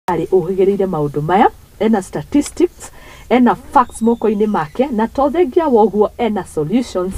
Ũhĩgĩrĩire maũndũ maya, ena statistics, ena facts moko-inĩ make, na to thengia wa ũguo ena solutions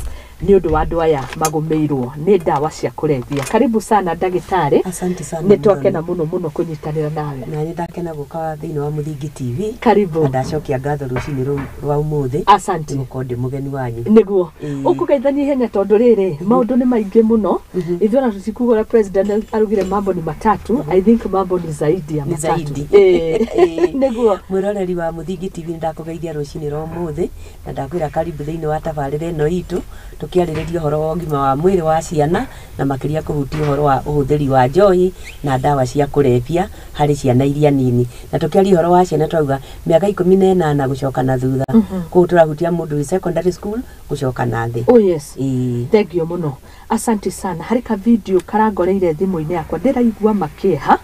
nĩ ũndũ wa andũ aya magũmĩirwo nĩ ndawa cia kũrebia. Karibu sana, ndagĩtarĩ. Asante sana. Nĩ twakena mũno mũno kũnyitanĩra nawe. Na nĩ ndakena gũka thĩinĩ wa Mũthingi TV. Karibu. Na ndacokia ngatho rũcinĩ rũu rwa ũmũthĩ Asante. nĩ gũkorwo ndĩ mũgeni wanyu. Nĩguo. Ĩĩ. Ũkũgeithania ihenya tondũ rĩrĩ maũndũ nĩ maingĩ mũno. Ithuĩ ona tũtikuga ũrĩa president arugire mambo ni matatu. I think mambo ni zaidi ya Nĩ matatu. zaidi. Ĩĩ. Ĩĩ. Nĩguo. Mwĩroreri wa Mũthingi TV, nĩ ndakũgeithia rũcinĩ rwa ũmũthĩ na ndakwĩra karibu thĩinĩ wa tabarĩra ĩno itũ tũkĩarĩrĩria ũhoro wa ũgima wa mwĩrĩ wa ciana, na makĩria kũhutia ũhoro wa ũhũthĩri wa njohi na ndawa cia kũrebia harĩ ciana iria nini. Na tũkĩaria ũhoro wa ciana, twauga mĩaka 18 gũcoka na thutha. Koguo tũrahutia mũndũ wĩ secondary school gũcoka na thĩ. Oh yes. Ĩĩ. Thengio mũno, asante sana. Harĩ ka video karangoreire thimũ-inĩ yakwa, ndĩraigua makĩeha,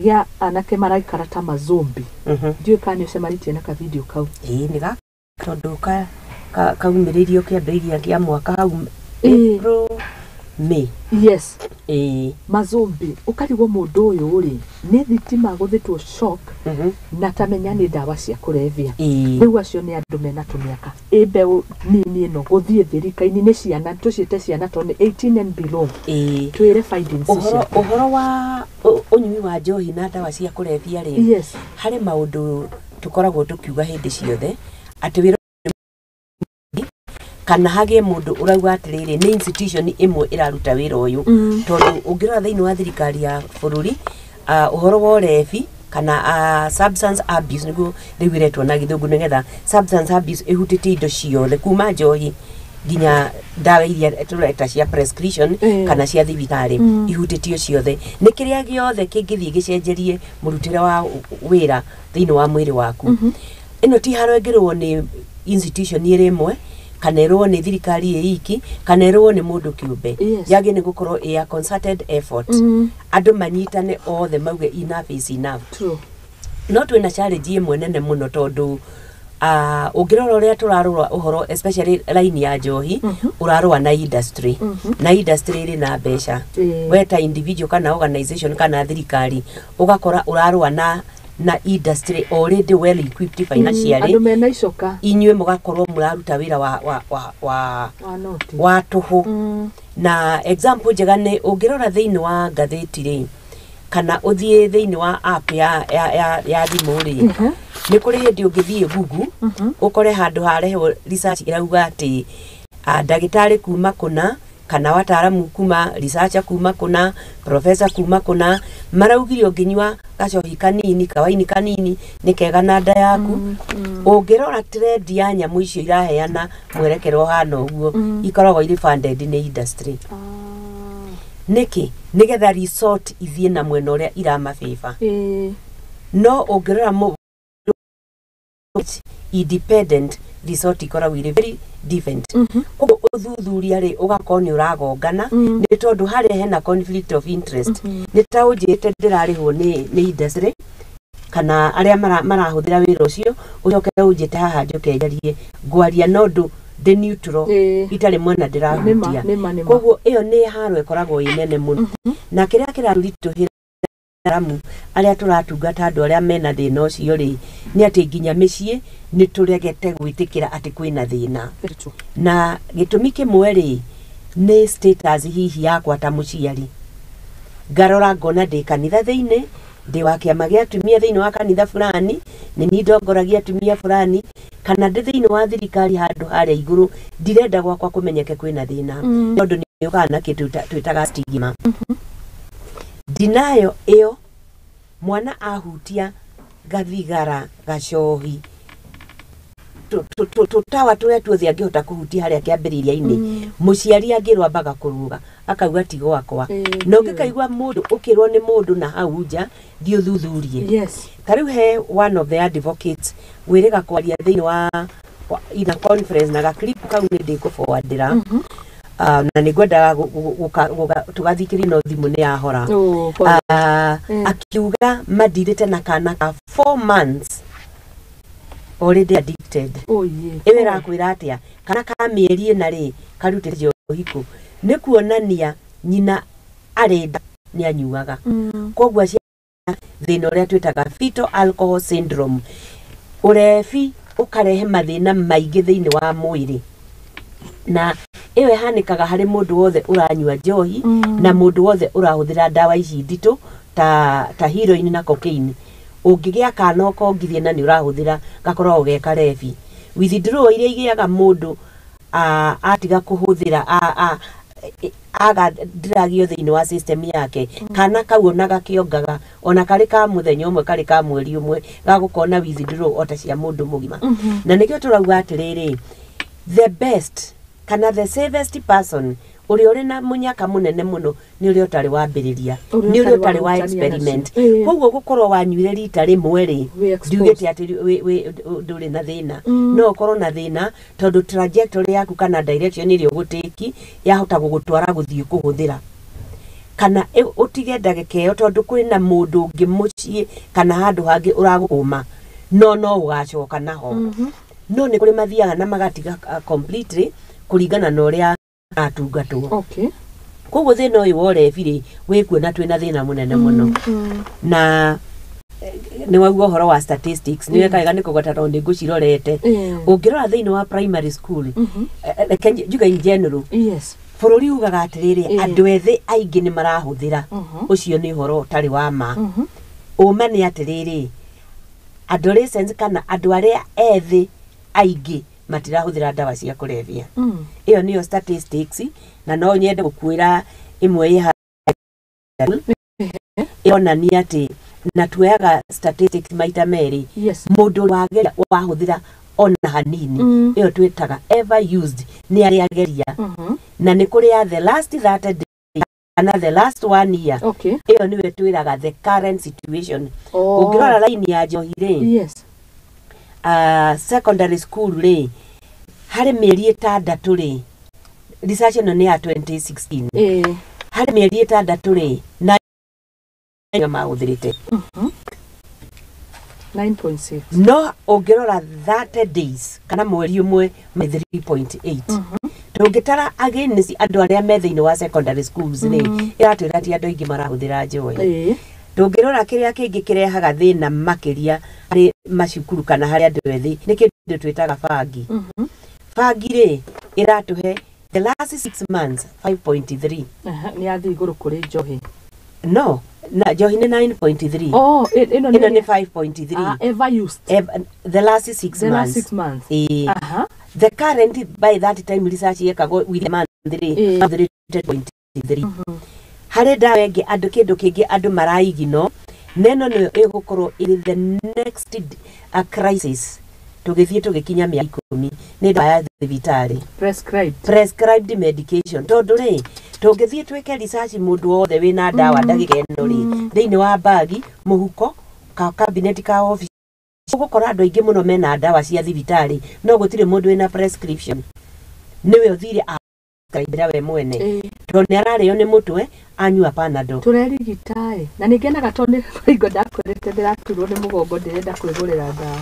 gĩa anake maraikara ta mazombi. Ndiũĩ kana nĩ ũcemanĩtie na ka video kau. Ĩĩ, nĩ gaka tondũ kaumĩrĩirio kĩambĩrĩria kĩa mwaka hau. April, May. Ĩĩ. Mazombi, ũkarigwo mũndũ ũyũ rĩ, nĩ thitima gũthĩtwo shock na tamenya nĩ ndawa cia kũrebia. Rĩu acio nĩ andũ mena tũmĩaka ĩ mbeũ nini ĩno gũthiĩ thĩ rika-inĩ, nĩ ciana, tũciĩte ciana tondũ nĩ 18 and below. Twĩre findings Ũhoro ciaku. Ũhoro wa ũnyui wa njohi na ndawa cia kũrebia rĩ, harĩ maũndũ tũkoragwo tũkiuga hĩndĩ ciothe atĩ wĩra kana hagĩe mũndũ ũrauga atĩrĩrĩ, nĩ institution ĩmwe ĩraruta wĩra ũyũ, tondũ ũngĩrora thĩinĩ wa thirikari ya bũrũri, ũhoro wa ũrebi kana substance abuse nĩguo rĩu ĩretwo na Gĩthũngũ, nĩgetha substance abuse ĩhutĩtie indo ciothe kuma njohi nginya ndawa iria tũreta cia prescription kana cia thibitarĩ. Ihutĩtio ciothe nĩ kĩrĩa gĩothe kĩngĩthiĩ gĩcenjerie mũrutĩre wa wĩra thĩinĩ wa mwĩrĩ waku. Ĩno ti haro ĩngĩrwo nĩ institution ĩrĩ ĩmwe, kana ĩrwo nĩ thirikari ĩ iki, kana ĩrwo nĩ mũndũ kĩũmbe. Yagĩ nĩ gũkorwo ĩ a concerted effort, andũ manyitane othe mauge enough is enough. No twĩna challenge ĩmwe nene mũno, tondũ ũngĩrora ũrĩa tũrarora ũhoro, especially line ya njohi, ũrarũa na industry, na industry ĩrĩ na mbeca. We ta individual kana organization kana thirikari, ũgakora ũrarũa na industry already well equipped financially. Andũ mena icoka. Inyuĩ mũgakorwo mũraruta wĩra wa wa noti. Wa tũhũ. Na example njega nĩ ũngĩrora thĩinĩ wa ngathĩti rĩ, kana ũthiĩ thĩinĩ wa app ya thimũ rĩ, nĩ kũrĩ hĩndĩ ũngĩthiĩ Google ũkore handũ harehwo research ĩrauga atĩ ndagĩtarĩ kuma kũna, kana wataaramu kuma researcher kuma kũna, professor kuma kũna, maraugire ũngĩnyua gacohi kanini, kawaini kanini, nĩ kega na nda yaku. Ũngĩrora trend ya nyamũ icio iraheana mwerekero ũhana ũguo, ikoragwo irĩ funded nĩ industry. Nĩkĩ? Nĩgetha resort ithiĩ na mwena ũrĩa iramabĩba. No ũngĩrora independent resort ikoragwo irĩ very different. Koguo ũthuthuria rĩ, ũgakorwo nĩ ũragongana, nĩ tondũ harĩa hena conflict of interest. Nĩ ta ũnjĩte ndĩrarĩhwo nĩ industry kana arĩa marahũthĩra wĩra ũcio, ũcoke ũnjĩte haha njũke njarie, ngwaria no ndũ ndĩ neutral, itarĩ mwena ndĩrahutia. Nĩma. Koguo ĩyo nĩ haro ĩkoragwo ĩ nene mũno, na kĩrĩa kĩraritũhĩra aramu arĩa tũratungata andũ arĩa mena thĩna ũcio rĩ, nĩ atĩ nginya mĩciĩ nĩ tũregete gwĩtĩkĩra atĩ kwĩna thĩna. Very true. Na gĩtũmi kĩmwe rĩ, nĩ status hihi yakwa ta mũciari. Ngarora ngona ndĩ kanitha thĩinĩ, ndĩ wa kĩama gĩa atumia thĩinĩ wa kanitha fulani, nĩ niĩ ndongoragia atumia fulani, kana ndĩ thĩinĩ wa thirikari handũ harĩa igũrũ, ndirenda gwakwa kũmenyeke kwĩna thĩna, tondũ nĩ ũkaga na kĩndũ twĩtaga stigma. Denial ĩyo, mwana ahutia gathigara, gacohi, tũtawa tũrĩa tuothe angĩhota kũhutia harĩa kĩambĩrĩria-inĩ, mũciari angĩrwo ambaga kũrũga akauga ti gwakwa. Na ũngĩkaigua mũndũ ũkĩrwo nĩ mũndũ na hau nja, thiĩ ũthuthurie. Ta rĩu he one of the advocates wĩrĩga kwaria thĩinĩ wa in a conference, na gaclip kau nĩ ndĩkũforwardĩra. Na nĩ ngwendaga tũgathikĩria, no thimũ nĩ yahora. Oh, pole. Akiuga mandirĩte na kana ka 4 months already addicted. Oh, yeah. Ĩyo ĩrakwĩra atĩa? Kana ka mĩeri 4 rĩ, karutĩte njohi kũ? Nĩ kuonania nyina arĩ nda nĩ anyuaga. Koguo aciari thĩna ũrĩa twĩtaga fetal alcohol syndrome. Ũrebi ũkarehe mathĩna maingĩ thĩinĩ wa mwĩrĩ, na ĩyo ĩhanĩkaga harĩ mũndũ wothe ũranyua njohi na mũndũ wothe ũrahũthĩra ndawa ici nditũ ta heroin na cocaine. Ũngĩgĩa kana ũkongithie na nĩ ũrahũthĩra gakoragwo ge karebi. Withdrawal iria igĩaga mũndũ atiga kũhũthĩra aga ndiragio thĩinĩ wa system yake, kana kau ona gakĩongaga ona karĩ ka mũthenya ũmwe karĩ ka mweri ũmwe gagũkorwo na withdrawal ota cia mũndũ mũgima. Na nĩkĩo tũrauga atĩrĩrĩ, the best kana the safest person ũrĩa ũrĩ na mũnyaka mũnene mũno nĩ ũrĩa ũtarĩ wambĩrĩria, nĩ ũrĩa ũtarĩ wa experiment. Koguo gũkorwo wanyuire rita rĩmwe rĩ, ndiugĩte atĩ ndũrĩ na thĩna, no ũkorwo na thĩna tondũ trajectory yaku kana direction ĩrĩa ũgũtĩki yahota gũgũtwara gũthiĩ kũhũthĩra, kana ũtige ndagĩka ĩyo tondũ kwĩna mũndũ ũngĩ mũciĩ kana handũ hangĩ ũragũkũma, no ũgacoka naho. No nĩ kũrĩ mathiaga na magatiga completely kũringana na ũrĩa atungatwo. Okay. Koguo thĩna ũyũ wa ũrebi rĩ, wĩkuo na twĩna thĩna mũnene mũno. Na nĩ wauga ũhoro wa statistics, nĩ wekaga nĩ kũgweta tondũ nĩ ngũcirorete. Ũngĩrora thĩinĩ wa primary school, reke njuge in general, yes, bũrũri ugaga atĩrĩrĩ, andũ ethĩ aingĩ nĩ marahũthĩra. Ũcio nĩ ũhoro ũtarĩ wa ma. Ũma nĩ atĩrĩrĩ, adolescents kana andũ arĩa ethĩ aingĩ matirahũthĩra ndawa cia kũrebia. Ĩyo nĩyo statistics, na no nyende gũkwĩra ĩmwe ĩ ĩronania atĩ, na tuoyaga statistics maita merĩ, mũndũ wageria wahũthĩra ona hanini, ĩyo twĩtaga ever used, nĩ arĩa ageria. Na nĩ kũrĩ ya the last 30 days kana the last 1 year. Ĩyo nĩyo twĩraga the current situation. Ũngĩrora line ya njohi rĩ, secondary school rĩ, harĩ mĩeri 6 rĩ, research ĩno nĩ ya 2016, harĩ mĩeri 6 rĩ, na mahũthĩrĩte 9.6. No ũngĩrora 30 days kana mweri ũmwe 3.8. Tũngĩtara against andũ arĩa me thĩinĩ wa secondary schools rĩ, ĩratwĩra ti andũ aingĩ marahũthĩra njohi. Tũngĩrora kĩrĩa kĩngĩ kĩrehaga thĩna makĩria harĩ macukuru kana harĩ andũ ethĩ nĩ kĩndũ twĩtaga bangi. Bangi rĩ, ĩratũhe the last 6 months 5.3. Nĩ yathiĩ igũrũ kũrĩ njohi. No, na njohi nĩ 9.3. Oh, ĩno nĩ 5.3. Ever used. The last 6 months. The last 6 months. The current by that time research yekagwo with the month rĩ, 3.3. Harĩ ndawa ĩngĩ andũ kĩndũ kĩngĩ andũ maraigino, neno nĩyo ĩgũkorwo ĩrĩ the next crisis tũgĩthiĩ tũgĩkinya mĩaka 10 nĩ ndawa ya thibitarĩ, prescribed medication. Tondũ rĩ, tũngĩthiĩ twĩke research mũndũ wothe wĩna ndawa ndagĩka ĩno rĩ, thĩinĩ wa bagi, mũhuko, ka cabinet ka office, ũgũkora andũ aingĩ mũno mena ndawa cia thibitarĩ, no gũtirĩ mũndũ wĩna prescription. Nĩwe ũthire prescribe we mwene, tondũ nĩ ararĩo nĩ mũtwe anyua Panadol. Tũrerigita na nĩ ngenaga tondũ nĩ hingo ndakwĩrĩte ndĩraturwo nĩ mũgongo, ndĩrenda kwĩgũrĩra ndawa.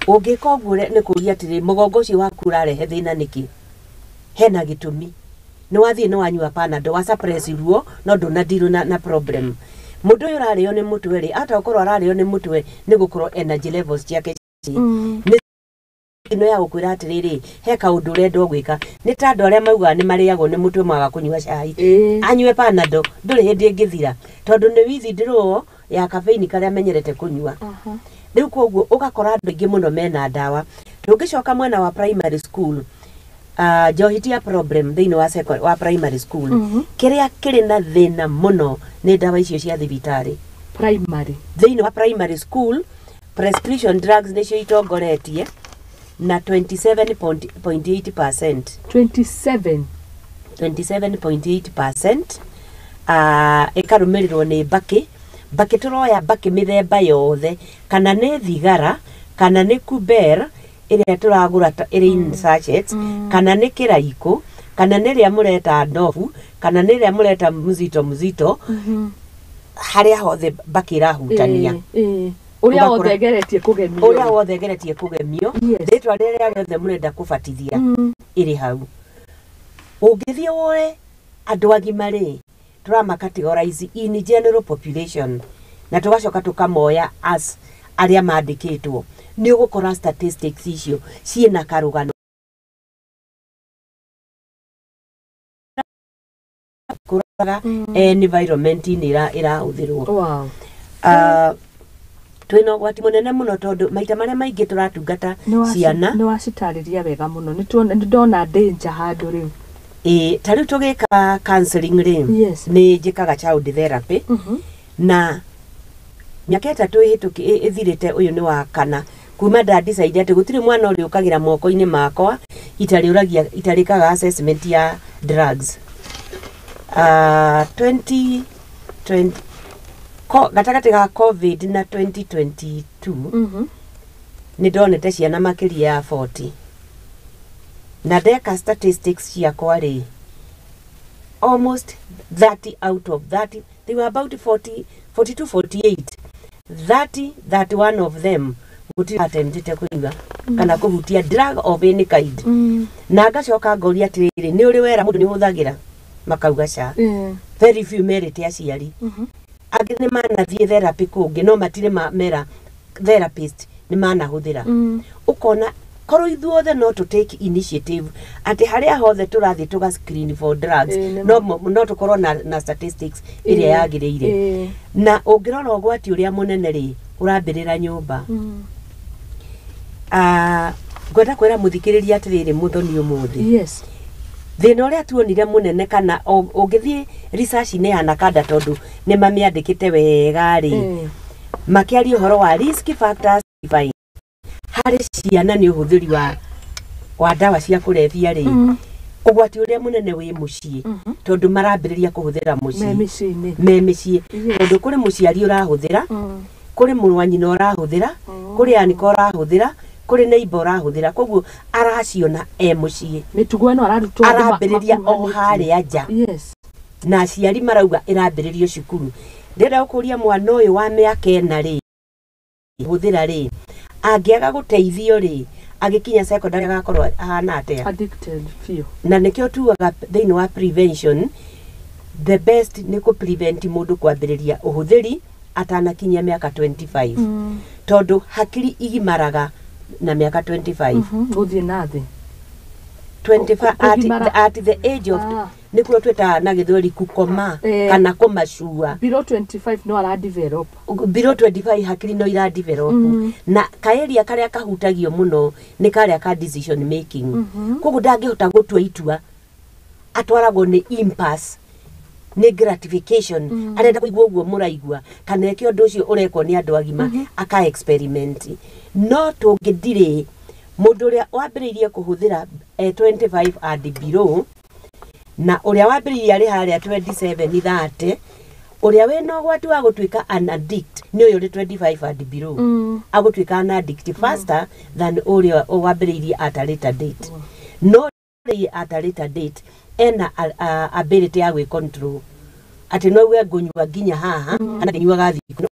Ũngĩka ũguo nĩ kũria atĩrĩ, mũgongo ũcio waku ũrarehe thĩna nĩkĩ? Hena gĩtũmi. Nĩ wathiĩ nĩ wanyua Panadol, wa suppress ruo, no ndũnadeal na problem. Mũndũ ũyũ ũrarĩo nĩ mũtwe rĩ, ata ũkorwo ararĩo nĩ mũtwe nĩ gũkorwo energy levels ciake nĩ ĩno ya gũkwĩra atĩrĩrĩ, he kaũndũ ũrendwo gwĩka. Nĩ ta andũ arĩa maugaga nĩ marĩagwo nĩ mũtwe maga kũnyua cai, anyue Panadol ndũrĩ hĩndĩ ĩngĩthira, tondũ nĩ withdrawal ya caffeine karĩa amenyerete kũnyua. Rĩu koguo ũgakora andũ aingĩ mũno mena ndawa. Tũngĩcoka mwena wa primary school, njohi ti a problem thĩinĩ wa primary school. Kĩrĩa kĩrĩ na thĩna mũno nĩ ndawa icio cia thibitarĩ. Primary. Thĩinĩ wa primary school, prescription drugs nĩcio itongoretie na 27.8%. 27.8%. Ĩkarũmĩrĩrwo nĩ mbakĩ. Mbakĩ tũroya mbakĩ mĩthemba yothe, kana nĩ thigara, kana nĩ kuber ĩrĩa tũragũra ĩrĩ in sachets, kana nĩ kĩraikũ, kana nĩ ĩrĩa mũreta ndobu, kana nĩ ĩrĩa mũreta mzito mzito, harĩa hothe mbakĩ ĩrahutania. Ũrĩa wothe egeretie kũgemio. Ũrĩa wothe egeretie kũgemio, rĩtwa rĩrĩa rĩothe mũrenda kũbatithia ĩrĩ hau. Ũngĩthiĩ woe andũ agima rĩ, tũrama categorize in general population. Na tũgacoka tũkamoya as arĩa mandĩkĩtwo, nĩ ũgũkora statistics icio ciĩna karũgano kũraga environment-inĩ ĩrahũthĩrwo. Twĩna ũgwati mũnene mũno tondũ maita marĩa maingĩ tũratungata ciana. Nĩ wacitarĩria wega mũno, nĩ ndona danger handũ rĩu. Ĩĩ, ta rĩu tũgĩka counseling rĩ, nĩ njĩkaga child therapy, na mĩaka 3 ĩhĩtũki ĩthirĩte, ũyũ nĩ wa kana kuma nda decide atĩ gũtirĩ mwana ũrĩũkagĩra moko-inĩ makwa itarĩũragia, itarĩkaga assessment ya drugs. 2020 gatagatĩ ga COVID na 2022, nĩ ndonete ciana makĩria ya 40, na ndeka statistics ciakwa rĩ, almost 30 out of 30, they were about 40, 42, 48, 30, 31 of them gũtirĩ attemptĩte kũnyua kana kũhutia drug of any kind. Na ngacoka ngoria atĩrĩrĩ, nĩ ũrĩ wera mũndũ nĩ ũhũthagĩra? Makauga ca. Very few merĩte aciari. Angĩ nĩ manathiĩ therapy kũngĩ, no matirĩ mera therapist nĩ manahũthĩra. Ũkona korwo ithuothe no tũ take initiative atĩ harĩa hothe tũrathiĩ tũga screen for drugs, no tũkorwo na statistics ĩrĩa yagĩrĩire. Na ũngĩrora ũgwati ũrĩa mũnene rĩ, ũrambĩrĩra nyũmba. Ngwenda kwĩra mũthikĩrĩria atĩrĩrĩ, mũthoni ũmũthĩ, thĩna ũrĩa tuonire mũnene, kana ũngĩthiĩ research-inĩ ya NACADA, tondũ nĩ mamĩandĩkĩte wega rĩ, makĩaria ũhoro wa risk factors harĩ ciana nĩ ũhũthĩri wa ndawa cia kũrebia rĩ, ũgwati ũrĩa mũnene wĩ mũciĩ, tondũ marambĩrĩria kũhũthĩra mũciĩ, me mĩciĩ, tondũ kũrĩ mũciari ũrahũthĩra, kũrĩ mũrũ wa nyina ũrahũthĩra, kũrĩ anĩka ũrahũthĩra, kũrĩ neighbor ũrahũthĩra, koguo araciona e mũciĩ. Mĩtugo ĩno ararutwo arambĩrĩria o harĩa nja. Na aciari marauga ĩrambĩrĩrio cukuru. Ndĩrenda gũkũria mwana ũyũ wa mĩaka 4 rĩ, hũthĩra rĩ, angĩaga gũteithio rĩ, agĩkinya secondary agakorwo ahana atĩa? Addicted biũ. Na nĩkĩo tugaga thĩinĩ wa prevention, the best nĩ kũ prevent mũndũ kwambĩrĩria ũhũthĩri atanakinyia mĩaka 25, tondũ hakiri igimaraga na mĩaka 25. Gũthiĩ na thĩ 25 at the age of, nĩkuo twĩtaga na gĩthweri kukoma kana kũmacua. Below 25 no ara develop. Below 25 hakiri no ira develop. Na kaeria karĩa kahutagio mũno nĩ karĩa ka decision making. Koguo ndangĩhota gũtua itua, atwaragwo nĩ impulse, nĩ gratification, arenda kũigua ũguo mũraigua, kana eke ũndũ ũcio ũrekwo nĩ andũ agima, aka experiment. No tũngĩndirĩ mũndũ ũrĩa wambĩrĩirie kũhũthĩra 25 and below, na ũrĩa wambĩrĩirie arĩ harĩa 27 30, ũrĩa wĩna ũgwati wa gũtuĩka an addict nĩ ũyũ ũrĩ 25 and below. Agũtuĩka an addict faster than ũrĩa wambĩrĩirie at a later date. No at a later date ena ability ya gwĩ control, atĩ no uge ngũnyua nginya haha, kana ndĩnyuaga thikũ,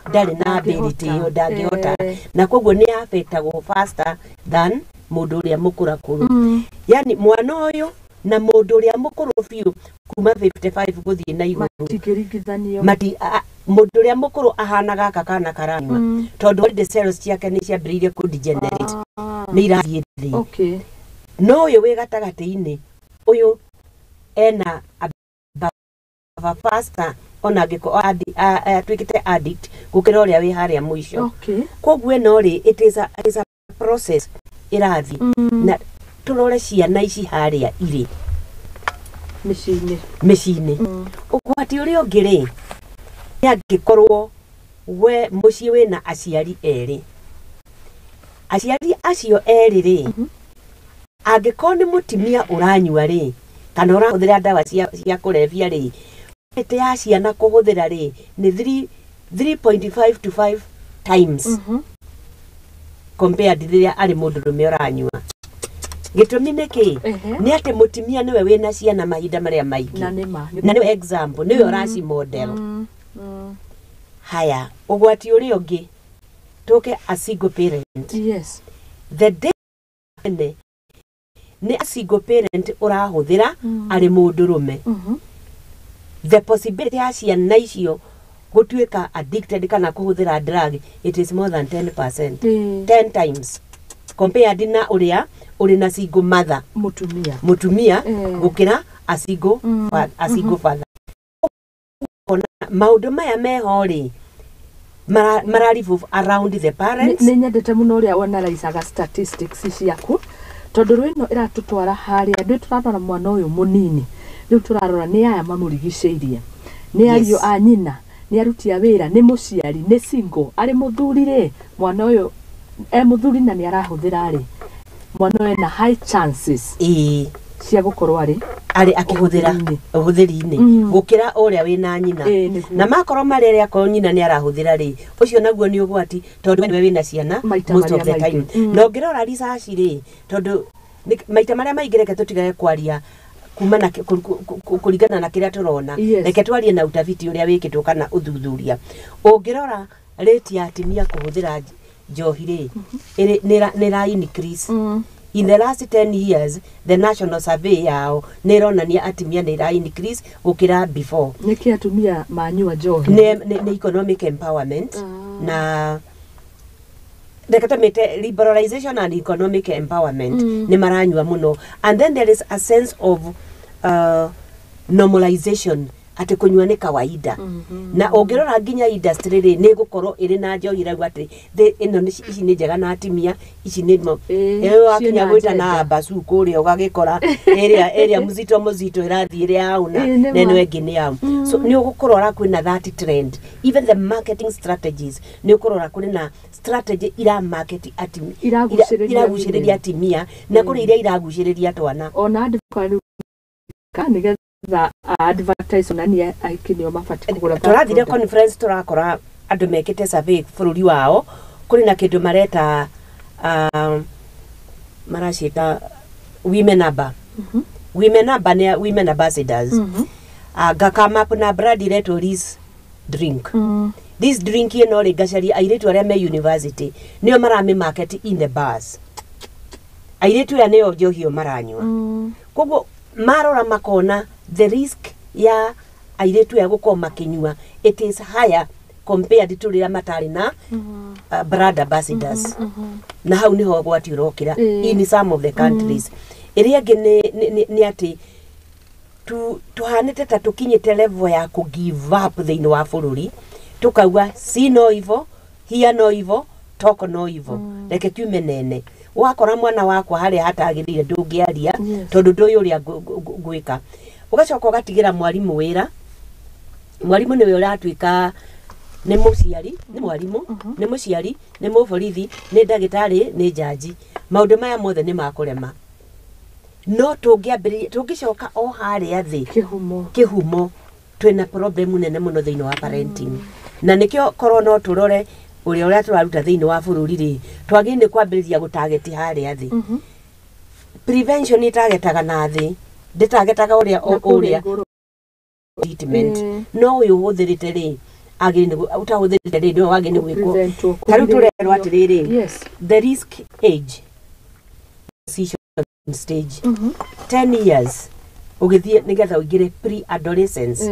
ndarĩ na ability ĩyo, ndangĩhota, na koguo nĩ affectagwo faster than mũndũ ũrĩa mũkũrakũrũ. Yani mwana ũyũ na mũndũ ũrĩa mũkũrũ biũ kuma 55 gũthiĩ na igũrũ matingĩringithanio. Mũndũ ũrĩa mũkũrũ ahana gaka kana karanyua, tondũ the cells ciake nĩ ciambĩrĩirie kũ degenerate, nĩ irathiĩ thĩ. No ũyũ wĩ gatagatĩ-inĩ, ũyũ ena faster ona angĩkorwo atuĩkĩte addict gũkĩra ũrĩa wĩ harĩa mũico. Koguo ĩno rĩ, it is a process ĩrathiĩ. Na tũrore ciana ici harĩa irĩ mĩciĩ-inĩ. Ũgwati ũrĩa ũngĩ rĩ, nĩ angĩkorwo we mũciĩ wĩna aciari erĩ, aciari acio erĩ rĩ, angĩkorwo nĩ mũtumia ũranyua rĩ, kana ũrahũthĩra ndawa cia kũrebia rĩ, rate ya ciana kũhũthĩra rĩ nĩ 3.5 to 5 times compared rĩrĩa arĩ mũndũrũme ũranyua. Gĩtũmi nĩ kĩ? Nĩ atĩ mũtumia nĩwe wĩna ciana mahinda marĩa maingĩ, na nĩwe example, nĩwe ũraci model. Haya, ũgwati ũrĩa ũngĩ, tũke a single parent. The day nĩ a single parent ũrahũthĩra arĩ mũndũrũme, the possibility ya ciana icio Gũtuĩka addicted kana kũhũthĩra drug, it is more than 10%, 10 times compared na ũrĩa ũrĩ na single mother. Mutumia. Mutumia gũkĩra a single a single father. Ona maũndũ maya meho rĩ, mara revolve around the parents. Nĩ nyendete mũno ũrĩa wanaraicaga statistics ciaku, tondũ rwĩno ĩratũtwara harĩa ndĩ tũrarora mwana ũyũ mũnini. Rĩu tũrarora nĩ aya mamũrigicĩirie, nĩ ariũ a nyina, nĩ aruti a wĩra, nĩ mũciari, nĩ single, arĩ mũthuri rĩ, mwana ũyũ e mũthuri na nĩ arahũthĩra rĩ, mwana ũyũ ena high chances cia gũkorwo arĩ arĩ akĩhũthĩra ũhũthĩri-inĩ. Ũhũthĩri-inĩ gũkĩra ũrĩa wĩna nyina. Ĩĩ, nĩguo. Na makorwo marĩ arĩa akorwo nyina nĩ arahũthĩra rĩ, ũcio naguo nĩ ũgwati tondũ we nĩwe wĩna ciana maita most of marĩa the time. maingĩ. Na ũngĩrora research rĩ, tondũ maita marĩa maingĩ, reke tũtigage kwaria kuma na kũringana na kĩrĩa tũrona, reke twarie na utafiti ũrĩa wĩkĩtwo kana ũthuthuria. Ũngĩrora rate ya atumia kũhũthĩra njohi rĩ, nĩ ĩra increase in the last 10 years. The national survey yao nĩ ĩronania atumia nĩ ĩra increase gũkĩra before. Nĩkĩ atumia manyua njohi? Nĩ economic empowerment na reke tũmĩte liberalization and economic empowerment. Nĩ maranyua mũno, and then there is a sense of normalization atĩ kũnyua nĩ kawaida. Na ũngĩrora nginya industry rĩ, nĩ ĩgũkorwo ĩrĩ na njohi ĩrauga atĩ ĩno ici nĩ njega na atumia, ici nĩ mo. Ĩyo wakinya ciĩna gwĩta na agenda. Abasu kũrĩa ũgagĩkora ĩrĩa mzito mzito ĩrathiĩ ĩrĩ yauna Ĩĩ, nĩ na ĩno ma. ĩngĩ nĩ yao. So nĩ ũgũkũrora kwĩna that trend. Even the marketing strategies, nĩ ũkũrora kũrĩ na strategy ira market atumia, Iragucĩrĩria iragucĩrĩria women. atumia, na kũrĩ iria iragucĩrĩria twana. Ona andũ nĩgetha advertise onania ahiki nĩo mabatiĩ kũgũra that Tũrathire product. conference, tũrakora andũ mekĩte survey bũrũri wao. Kũrĩ na kĩndũ mareta, maraciĩta women aba, women aba nĩ women ambassadors. Ngakama up na brand iretwo this drink. This drink ĩno rĩ, ngacaria airĩtu arĩa me university, nĩo maramĩ market in the bars. Airĩtu aya nĩo njohi ĩyo maranyua. Koguo marora makona the risk ya airĩtu aya gũkorwo makĩnyua, it is higher compared to rĩrĩa matarĩ na brand ambassadors. Na hau nĩho ũgwati ũrokĩra in some of the countries. Ĩrĩa ĩngĩ nĩ atĩ tuhanĩte ta tũkinyĩte level ya kũ give up thĩinĩ wa bũrũri, tukauga see no evil, hear no evil, talk no evil. Reke kiume nene wakora mwana wakwa harĩa hatagĩrĩire ndũngĩaria, tondũ ndũĩ ũrĩa ngwĩka. Ũgacoka ũgatigĩra mwarimũ wĩra. Mwarimũ nĩwe ũratuĩka nĩ mũciari, nĩ mwarimũ, nĩ mũciari, nĩ mũborithi, nĩ ndagĩtarĩ, nĩ njanji. Maũndũ maya mothe nĩ makũrema, no tũngĩambĩrĩria, tũngĩcoka o harĩa thĩ kĩhumo, kĩhumo, twĩna problem nene mũno thĩinĩ wa parenting. Na nĩkĩo korwo no tũrore ũrĩa tũraruta thĩinĩ wa bũrũri rĩ, twagĩrĩire nĩ kwambĩrĩria gũtageti harĩa thĩ. Prevention ĩtagetaga na thĩ, ndĩtagetaga ũrĩa Na kũrĩa ũrĩa igũrũ. Treatment no ũyũ ũhũthĩrĩte rĩ, agĩrĩire nĩ ũtahũthĩrĩte rĩ, nĩwe wagĩrĩire nĩ gwĩkwo. Kũpreventwo, Ta rĩu tũrerwo kũgirĩrĩrio. atĩrĩrĩ, the risk age decision stage, 10 years ũgĩthiĩ nĩgetha ũingĩre pre adolescence,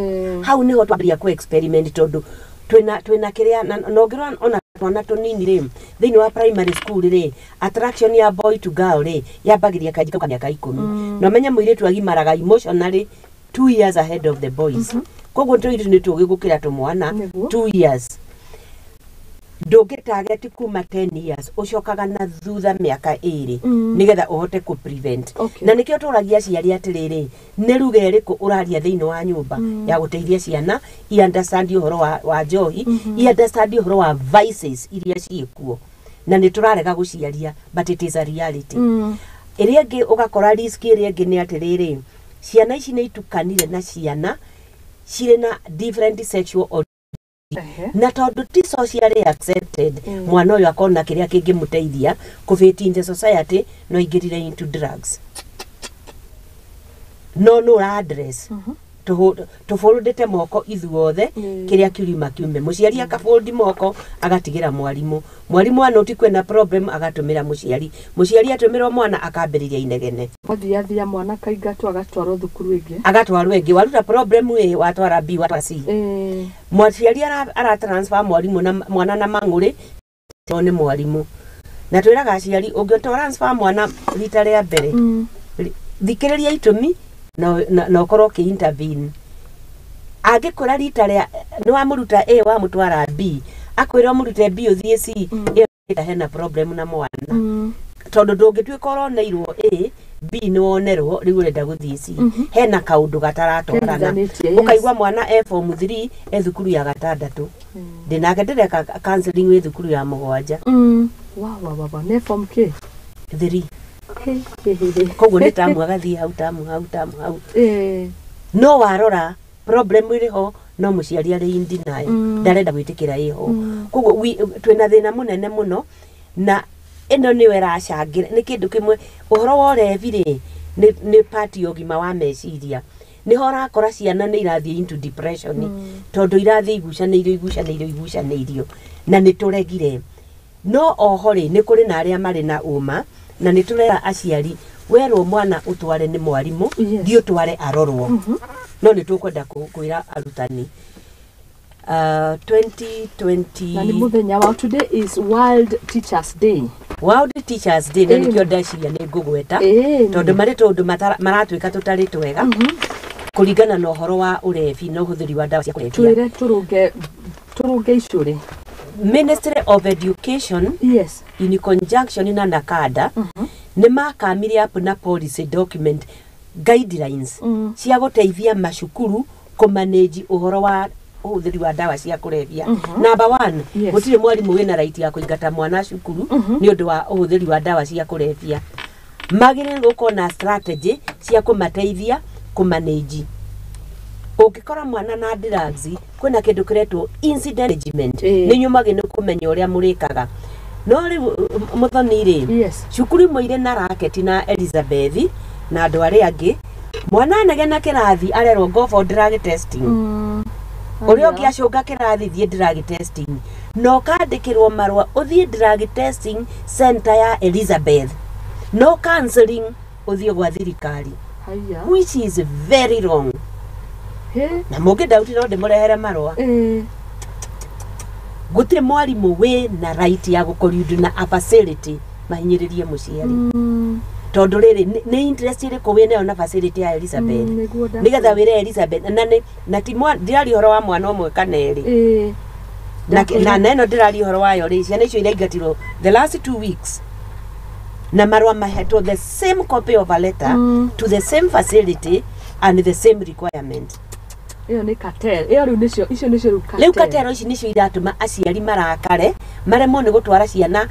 hau nĩho twambĩrĩria kũ experiment, tondũ twĩna kĩrĩa na ũngĩrora ona twana tũnini rĩ, thĩinĩ wa primary school rĩ, attraction ya boy to girl rĩ, yambagĩria kanji ka mĩaka 10. Na ũmenye mũirĩtu agimaraga emotionally 2 years ahead of the boys. Koguo tũirĩtu nĩ tũgĩ gũkĩra tũmwana 2 years. Ndũngĩtageti kuma 10 years, ũcokaga na thutha mĩaka 2 nĩgetha ũhote kũ prevent. Na nĩkĩo tũragia aciari atĩrĩrĩ, nĩ ruga ĩrĩkũ ũraria thĩinĩ wa nyũmba ya gũteithia ciana i understand ũhoro wa njohi, i understand ũhoro wa vices iria ciĩkuo, na nĩ tũrarega gũciaria, but it is a reality. Ĩrĩa ĩngĩ ũgakora risk ĩrĩa ĩngĩ nĩ atĩrĩrĩ, ciana ici nĩ itukanire na ciana cirĩ na different sexual na tondũ ti socially accepted, mwana ũyũ akona kĩrĩa kĩngĩmũteithia kũ fit in the society no aingĩrire into drugs. No nũ ũra address? Tũbũrũndĩte moko ithuothe. Kĩrĩa kiurima kiume, mũciari akabũndi moko agatigĩra mwarimũ, mwarimũ anoti kwĩna problem agatũmĩra mũciari, mũciari atũmĩrwo mwana akambĩrĩria inegene. Wathiathia mwana kaingatwo agatwarwo thukuru ĩngĩ. Agatwarwo ĩngĩ, waruta problem A watwara B, watwara C. Mũciari ara transfer mwarimũ na mwana na mang'ũrĩ to nĩ mwarimũ, na twĩraga aciari ũngĩ transfer mwana rita rĩa mbere, thikĩrĩria itũmi na ũkorwo ũkĩ intervene. Angĩkwĩra rita rĩa nĩ wamũruta A wamũtwara B, akwĩra ũmũrute B ũthiĩ C, ĩyo hena problem na mwana, tondũ ndũngĩtuĩka ũroneirwo A, B nĩ wonerwo, rĩu ũrenda gũthiĩ C. Hena kaũndũ gataratwarana. Kehithanĩtie, yes. Ũkaigua mwana e form 3 e thukuru ya gatandatũ, ndĩnake ndĩreka counseling wĩ thukuru ya mũgwanja. Wa wa wa wa, nĩ form K? 3. He he he he. Koguo nĩ tamu agathiĩ hau, tamu hau, tamu hau. No warora problem ĩrĩ ho, no mũciari arĩ in denial, ndarenda gwĩtĩkĩra ĩho. Koguo twĩna thĩna mũnene mũno, na ĩno nĩyo ĩracangĩra nĩ kĩndũ kĩmwe. Ũhoro wa ũrebi rĩ, nĩ part ya ũgima wa meciria. Nĩho ũrakora ciana nĩ irathiĩ into depression, tondũ irathiĩ igucanĩirio, igucanĩirio, igucanĩirio, na nĩ tũregire. No oho rĩ, nĩ kũrĩ na arĩa marĩ na ũma, na nĩ tũrera aciari werwo mwana ũtware nĩ mwarimũ, thiĩ ũtware arorwo. No nĩ tũkwenda kwĩra arutani 2020 Na nĩ mũthenya wa, today is World Teachers Day. World Teachers Day, na nĩkĩo ndeciria nĩ ngũgweta, tondũ marĩ tũndũ maratuĩka tũtarĩ twega kũringana na ũhoro wa ũrebi na ũhũthĩri wa ndawa cia kũrebia. Twĩre tũrũnge, tũrũnge icũrĩ. Ministry of Education in conjunction na NACADA nĩ makamire up na policy document guidelines cia gũteithia macukuru kũmanage ũhoro wa ũhũthĩri wa ndawa cia kũrebia. Number one, gũtirĩ mwarimũ wĩna right ya kũingata mwana cukuru nĩ ũndũ wa ũhũthĩri wa ndawa cia kũrebia. Magĩrĩirwo gũkorwo na strategy cia kũmateithia kũmanage. Ũngĩkora mwana na drugs, kwĩna kĩndũ kĩretwo incident management. Nĩ nyumagĩ nĩ kũmenya ũrĩa mũrĩkaga. No rĩu mũthoni rĩ, cukuru imwe irĩ na racket na Elizabeth na andũ arĩa angĩ, mwana anegena kĩrathi arerwo go for drug testing, ũrĩa ũngĩ acũnga kĩrathi thiĩ drug testing, na ũkandĩkĩrwo marũa ũthiĩ drug testing center ya Elizabeth, no counseling ũthiĩ gwa thirikari, Haya. which is very wrong. He. Na mũngĩ no ndĩmũrehere marũa. Gũtirĩ mwarimũ wĩ na right ya gũkoriundu na a facility mahinyĩrĩrie mũciari, tondũ rĩrĩ nĩ interest ĩrĩkũ wĩ nayo na facility ya Elizabeth, Nĩguo nĩgetha wĩre Elizabeth na nĩ na ti ndiraria ũhoro wa mwana ũmwe kana erĩ, na ĩno ndĩraria ũhoro wayo rĩ, ciana icio iraingatirwo the last 2 weeks na marũa mahetwo the same copy of a letter to the same facility and the same requirement. Ĩyo nĩ cartel. Ĩyo rĩu nĩcio, icio nĩcio rĩu. Rĩu katero ici nĩcio iratũma aciari marakare, maremwo nĩ gũtwara ciana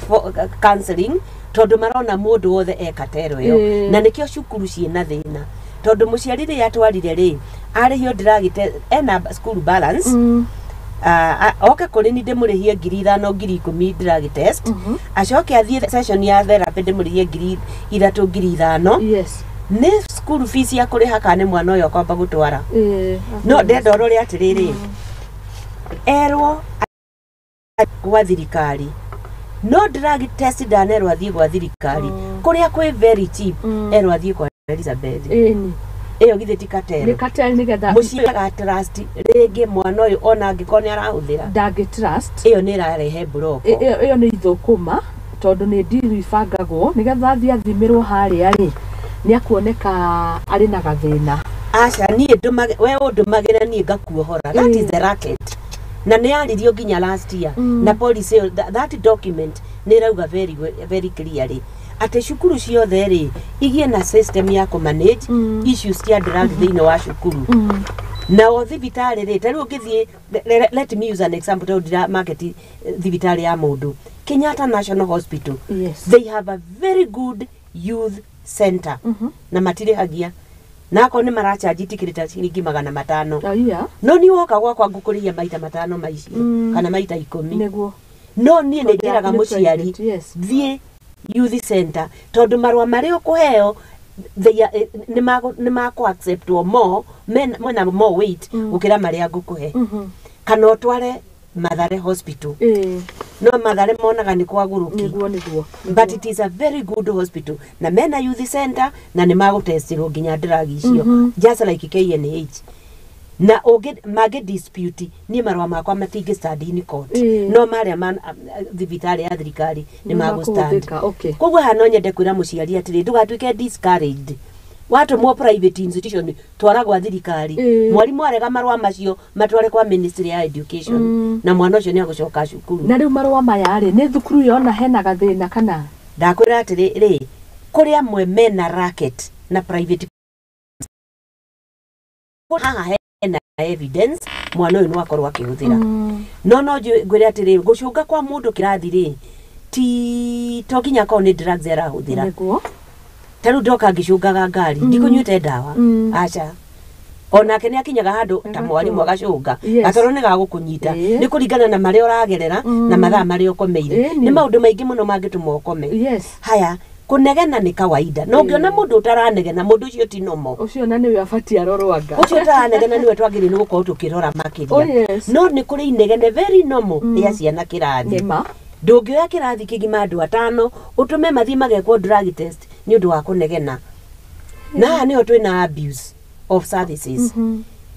for counseling, tondũ marona mũndũ wothe e katero ĩyo. Na nĩkĩo cukuru ciĩna thĩna, tondũ mũciari rĩrĩa atwarire rĩ, arĩhio ndĩragĩte ena school balance, oke kũrĩ ni ndĩmũrĩhie 5,000, 10,000 drug test, acoke athiĩ session ya therapy ndĩmũrĩhie 3,000, 5,000. Nĩ school fees ya kũrĩha kana nĩ mwana ũyũ akwamba gũtwara? No ndenda ũrore atĩrĩrĩ, erwo gwa thirikari, no drug test ndanerwo athiĩ gwa thirikari kũrĩa kwĩ very cheap, erwo athiĩ kwa Elizabeth. Ĩyo githĩ ti Nĩ katero? cartel, nĩgetha Mũciĩ aga trust rĩngĩ mwana ũyũ ona angĩkorwo nĩ arahũthĩra. Ndangĩ trust. Ĩyo nĩ ĩrarehe mburoko. Ĩyo nĩ ithũkũma, tondũ nĩ ndiru ibangagwo nĩgetha athiĩ athimĩrwo harĩa rĩ, nĩ akuoneka arĩ na gathĩna. Aca, niĩ ndũmage we ũndũmagĩra niĩ ngakuohora. That is the racket, na nĩ yaririo nginya last year, na policy ĩyo, that document nĩ ĩrauga very, very clearly atĩ cukuru ciothe rĩ igie na system ya kũmanage issues cia drug thĩinĩ wa cukuru. Nao thibitarĩ rĩ, ta rĩu ũngĩthiĩ, let me use an example, tondũ ndira market thibitarĩ ya mũndũ, Kenyatta National Hospital, they have a very good youth center, na matirĩhagia, na akorwo nĩ marachanji tikĩrĩ ta ciringi 500. Aya. No niĩ woka gwakwa ngũkũrĩhia maita matano maicio, kana maita 10. No niĩ nĩ Tondũ njĩraga yaku nĩ mũciari, private, yes. thiĩ youth center, tondũ marũa marĩa ũkũheo Nĩ makũ accept more, mena more weight gũkĩra marĩa ngũkũhe. Kana ũtware Mathare Hospital. No Mathare monaga nĩ kwa gũrũki. Nĩguo. But it is a very good hospital na mena youth center na nĩ magũtestirwo nginya drug icio, just like KNH. Na ũngĩ mangĩ dispute, niĩ marũa makwa matingĩ stand in court. No marĩa ma thibitarĩ ya thirikari nĩ magũ stand. Nĩmakũhũthĩka, okay. Koguo haha no nyende kwĩra mũciari atĩrĩ, ndũgatuĩke discouraged watũmwo private institution, twara gwa thirikari. Mwarimũ arega marũa macio, matware kwa Ministry ya Education, na mwana ũcio nĩ agũcoka cukuru. Na rĩu marũa maya rĩ, nĩ thukuru yona hena gathĩna kana? Ndakwĩra atĩrĩ rĩ, kũrĩ amwe mena racket na private. Haha hena evidence mwana ũyũ no akorwo akĩhũthĩra. No ngwĩre atĩrĩ, gũcũnga kwa mũndũ kĩrathi rĩ, ti to nginya akorwo nĩ drugs arahũthĩra. Ta rĩu ndoka ngĩcũngaga ngari, ndikũnyuĩte ndawa. Aca, onake nĩ akinyaga handũ ta mwarimũ agacũnga. Gatoro nĩ gagũkũnyita. Nĩ kũringana na marĩa ũragerera na mathaa marĩa ũkomeire. Nĩ maũndũ maingĩ mũno mangĩtũma ũkome. Haya, kũnegena nĩ kawaida, na ũngĩona mũndũ ũtaranegena, mũndũ ũcio ti normal. Ũcio na nĩwe abatiĩ arorwo anga. Ũcio ũtaranegena nĩwe twagĩrĩirwo nĩ gũkorwo tũkĩrora makĩria. Oh, yes. No nĩ kũrĩ inegene very normal ya ciana kĩrathi. Nĩma. Ndũngĩoya kĩrathi kĩgima andũ atano ũtũme mathiĩ magekwo drug test nĩ ũndũ wa kũnegena. Na haha nĩho twĩna abuse of services,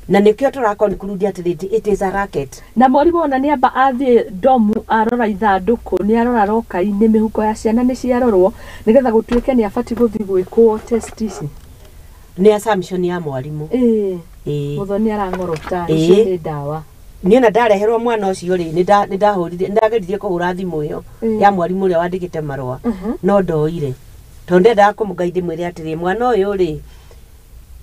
na nĩkĩo tũra conclude atĩrĩ, it is a racket. Na mwarimũ ona nĩ amba athiĩ ndomu, arora ithandũkũ, nĩ arora roka-inĩ, mĩhuko ya ciana nĩ ciarorwo, nĩgetha gũtuĩke nĩ abatiĩ gũthiĩ gwĩkwo test ici? Nĩ assumption ya mwarimũ. Ĩĩ. Mũthoni arang'orota icio nĩ ndawa. Niĩ ona ndareherwo mwana ũcio rĩ, nĩ ndahũrire, nĩ ndageririe kũhũra thimũ ĩyo ya mwarimũ ũrĩa wandĩkĩte marũa, no ndoire tondũ ndendaga kũmũngai ndĩmwĩre atĩrĩ, mwana ũyũ rĩ,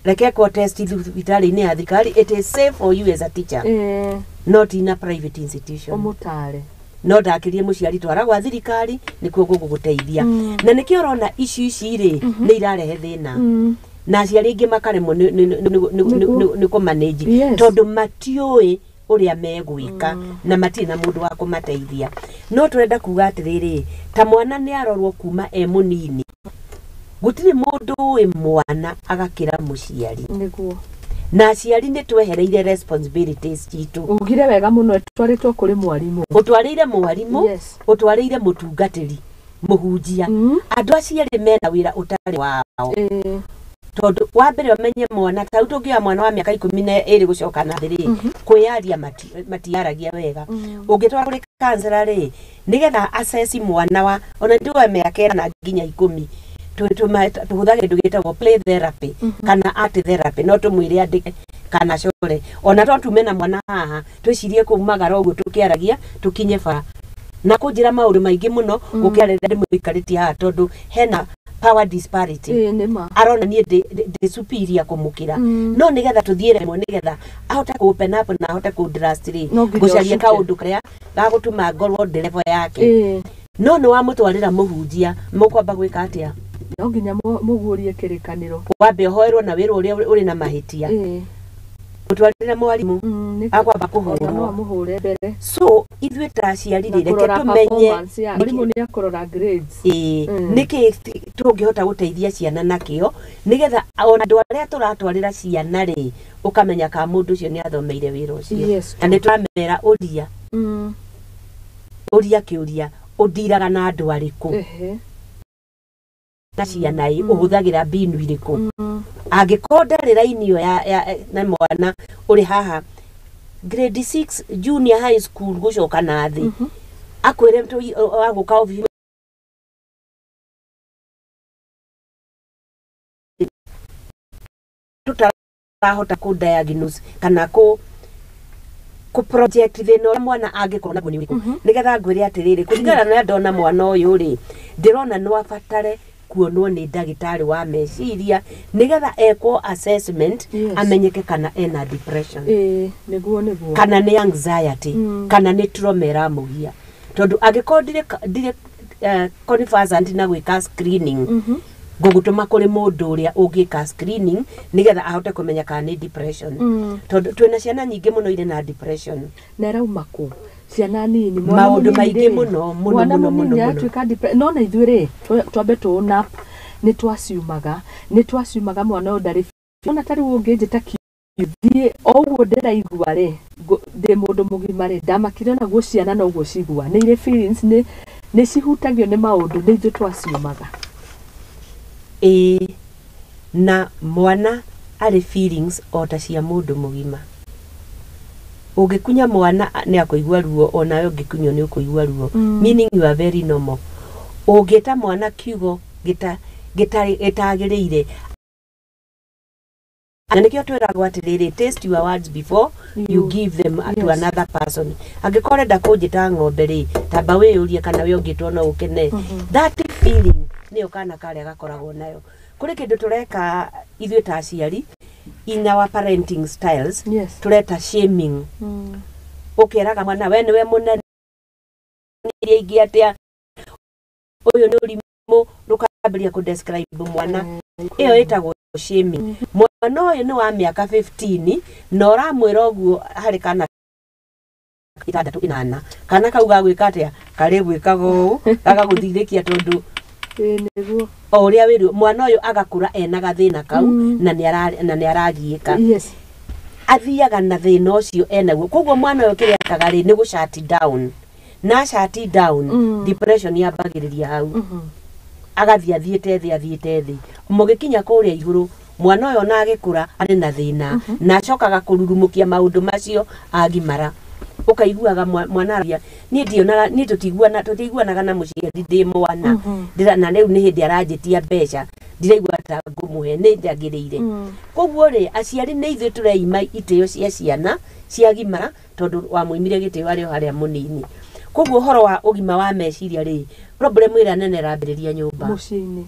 reke ekwo test thibitarĩ-inĩ ya thirikari, it is safe for you as a teacher, not in a private institution. Ũmũtare. No ndakĩrie mũciari, twara gwa thirikari nĩkuo gũgũgũteithia. Na nĩkĩo ũrona ici rĩ, nĩ irarehe thĩna, na aciari aingĩ makaremwo nĩ kũmanage, tondũ matiũĩ ũrĩa megwĩka na matirĩ na mũndũ wa kũmateithia. No tũrenda kuga atĩrĩrĩ, ta mwana nĩ arorwo kuma e mũnini, gũtirĩ mũndũ ũĩ mwana agakĩra mũciari. Na aciari nĩ twehereire responsibilities citũ. Ugire wega mũno, ĩtwarĩtwo kũrĩ mwarimũ. Ũtwarĩire mwarimũ, ũtwarĩire mũtungatĩri, mũhunjia. Andũ acio erĩ mena wĩra ũtarĩ wao, tondũ wa mbere ũmenye mwana ta rĩu tũngĩoya mwana wa mĩaka 12 gũcoka na thĩ rĩ, kwĩyaria matiaragia wega. Ũngĩtwara kũrĩ counselor rĩ, nĩgetha assess mwana wa ona ndiwe mĩaka 8 nginya 10, tũhũthagĩra kĩndũ gĩtagwo play therapy kana art therapy. No tũmwĩre andĩke kana core. Ona no tume na mwana haha twĩcirie kumagara ũguo tũkĩaragia, tũkinye bara na kũnjĩra maũndũ maingĩ mũno gũkĩra rĩrĩa ndĩmũikarĩtie haha, tondũ hena power disparity. Ĩĩ, nĩma. Arona niĩ ndĩ superior kũmũkĩra. No nĩgetha tũthiĩ rĩmwe, nĩgetha ahote kũ open up na ahote kũ trust rĩ, No nginya ngũcaria ũcuke. Kaũndũ karĩa gagũtũma ngorwo ndĩ level yake. No nĩ wamũtwarĩra mũhunjia, mũkwamba gwĩka atĩa? No nginya mũguũrie kĩrĩkanĩro. Wambe ũhoerwo na wĩrwo ũrĩa ũrĩ na mahĩtia. Ũtwarĩra mwarimũ, akwamba Ona no kũhũrwo. amũhũre mbere. So ithuĩ ta aciari Na rĩ, reke kũrora tũmenye performance ya mwarimũ, nĩ akũrora grades. Ĩĩ, nĩkĩ tũngĩhota gũteithia ciana nakĩo, nĩgetha ona andũ arĩa tũratwarĩra ciana rĩ, ũkamenya kana mũndũ ũcio nĩ athomeire wĩra ũcio. Na nĩ tũramera ũria, ũria kĩũria, ũndiraga na andũ arĩkũ, na ciana ĩ ũhũthagĩra mbinu irĩkũ? Angĩkorwo ndarĩ raini ĩyo ya na mwana ũrĩ haha grade 6 junior high school gũcoka na thĩ, akwĩre agũka obici tũtarahota kũ diagnose kana kũ project thĩna ũrĩa mwana angĩkorwo naguo nĩ ũrĩkũ, nĩgetha ngwĩre atĩrĩrĩ, kũringana na ũrĩa ndona mwana ũyũ rĩ, ndĩrona no abatare kuonwo nĩ ndagĩtarĩ wa meciria, nĩgetha ekwo assessment, amenyeke kana ena depression, Ĩĩ, nĩguo. kana nĩ anxiety, kana nĩ trauma ĩramũgia. Tondũ angĩkorwo ndirĩ conversant na gwĩka screening, ngũgũtũma kũrĩ mũndũ ũrĩa ũngĩka screening, nĩgetha ahote kũmenya kana nĩ depression, tondũ twĩna ciana nyingĩ mũno irĩ na depression. Na ĩrauma kũ ciana nini? Mwana Maũndũ mũnini maingĩ rĩ, mũno mũno mwana mũno mũnini mũno mũno. Aratuĩka no na ithuĩ rĩ, twambe tũ nap Nĩ twaciumaga, nĩ twaciumaga mwana ũyũ ndarĩ ona ta rĩu ũngĩnjĩta thiĩ o ũguo ndĩraigua rĩ, ndĩ mũndũ mũgima rĩ, ndamakire naguo ciana noguo cigua nĩ irĩ feelings, nĩ cihutagio nĩ maũndũ, nĩ ithuĩ twaciumaga. Ĩĩ, na mwana arĩ feelings o ta cia mũndũ mũgima. Ũngĩkunya mwana nĩ akũigua ruo, onawe ũngĩkunywo nĩ ũkũigua ruo. Meaning you are very normal. Ũngĩta mwana kiugo gĩtagĩrĩire, na nĩkĩo twĩragwo atĩrĩrĩ, taste your words before you give them to another person. Angĩkorwo ũrenda kũnjĩta ng'ombe rĩ, tamba wĩyũrie kana we ũngĩtwo no ũkene. That feeling nĩyo kana karĩa gakoragwo nayo. Kũrĩ kĩndũ tũreka ithuĩ ta aciari in our parenting styles, tũreta shaming. Ũkeraga mwana we nĩwe mũnene iria ingĩ atĩa, ũyũ nĩ ũrimũ, rũkambĩrĩria kũ describe mwana. Ĩyo ĩtagwo shaming. Mwana ũyũ nĩ wa mĩaka 15 na ũramwĩra ũguo harĩ kana 6 8, kana kau gagwĩka atĩa, karĩ gwĩkaga ũũ, gagagũthirĩkia tondũ nĩguo o ũrĩa wĩrwo mwana ũyũ agakũra ena gathĩna kau, na nĩ aragiĩka. Athiaga na thĩna ũcio enaguo. Koguo mwana ũyũ kĩrĩa ekaga rĩ, nĩ gũ shut down, na shut down depression yambagĩrĩria hau. Agathiĩ athiĩte thĩ, athiĩte thĩ, mũgĩkinya kũrĩa igũrũ mwana ũyũ ona agĩkũra arĩ na thĩna, na acokaga kũrurumũkia maũndũ macio agimara. Ũkaiguaga mwana aria, niĩ ndionaga, niĩ tũtiiguanaga na mũciari ndĩ mwana. Na rĩu nĩ hĩndĩ aranjĩtia mbeca, ndiraigua ta ngũmũhe, nĩ njagĩrĩire. Koguo rĩ, aciari nĩ ithuĩ tũreima itĩo cia ciana ciagimara, tondũ wamũimire gĩtĩo arĩ o harĩa mũnini. Koguo ũhoro wa ũgima wa meciria rĩ, problem ĩrĩa nene ĩrambĩrĩria nyũmba, mũciĩ-inĩ,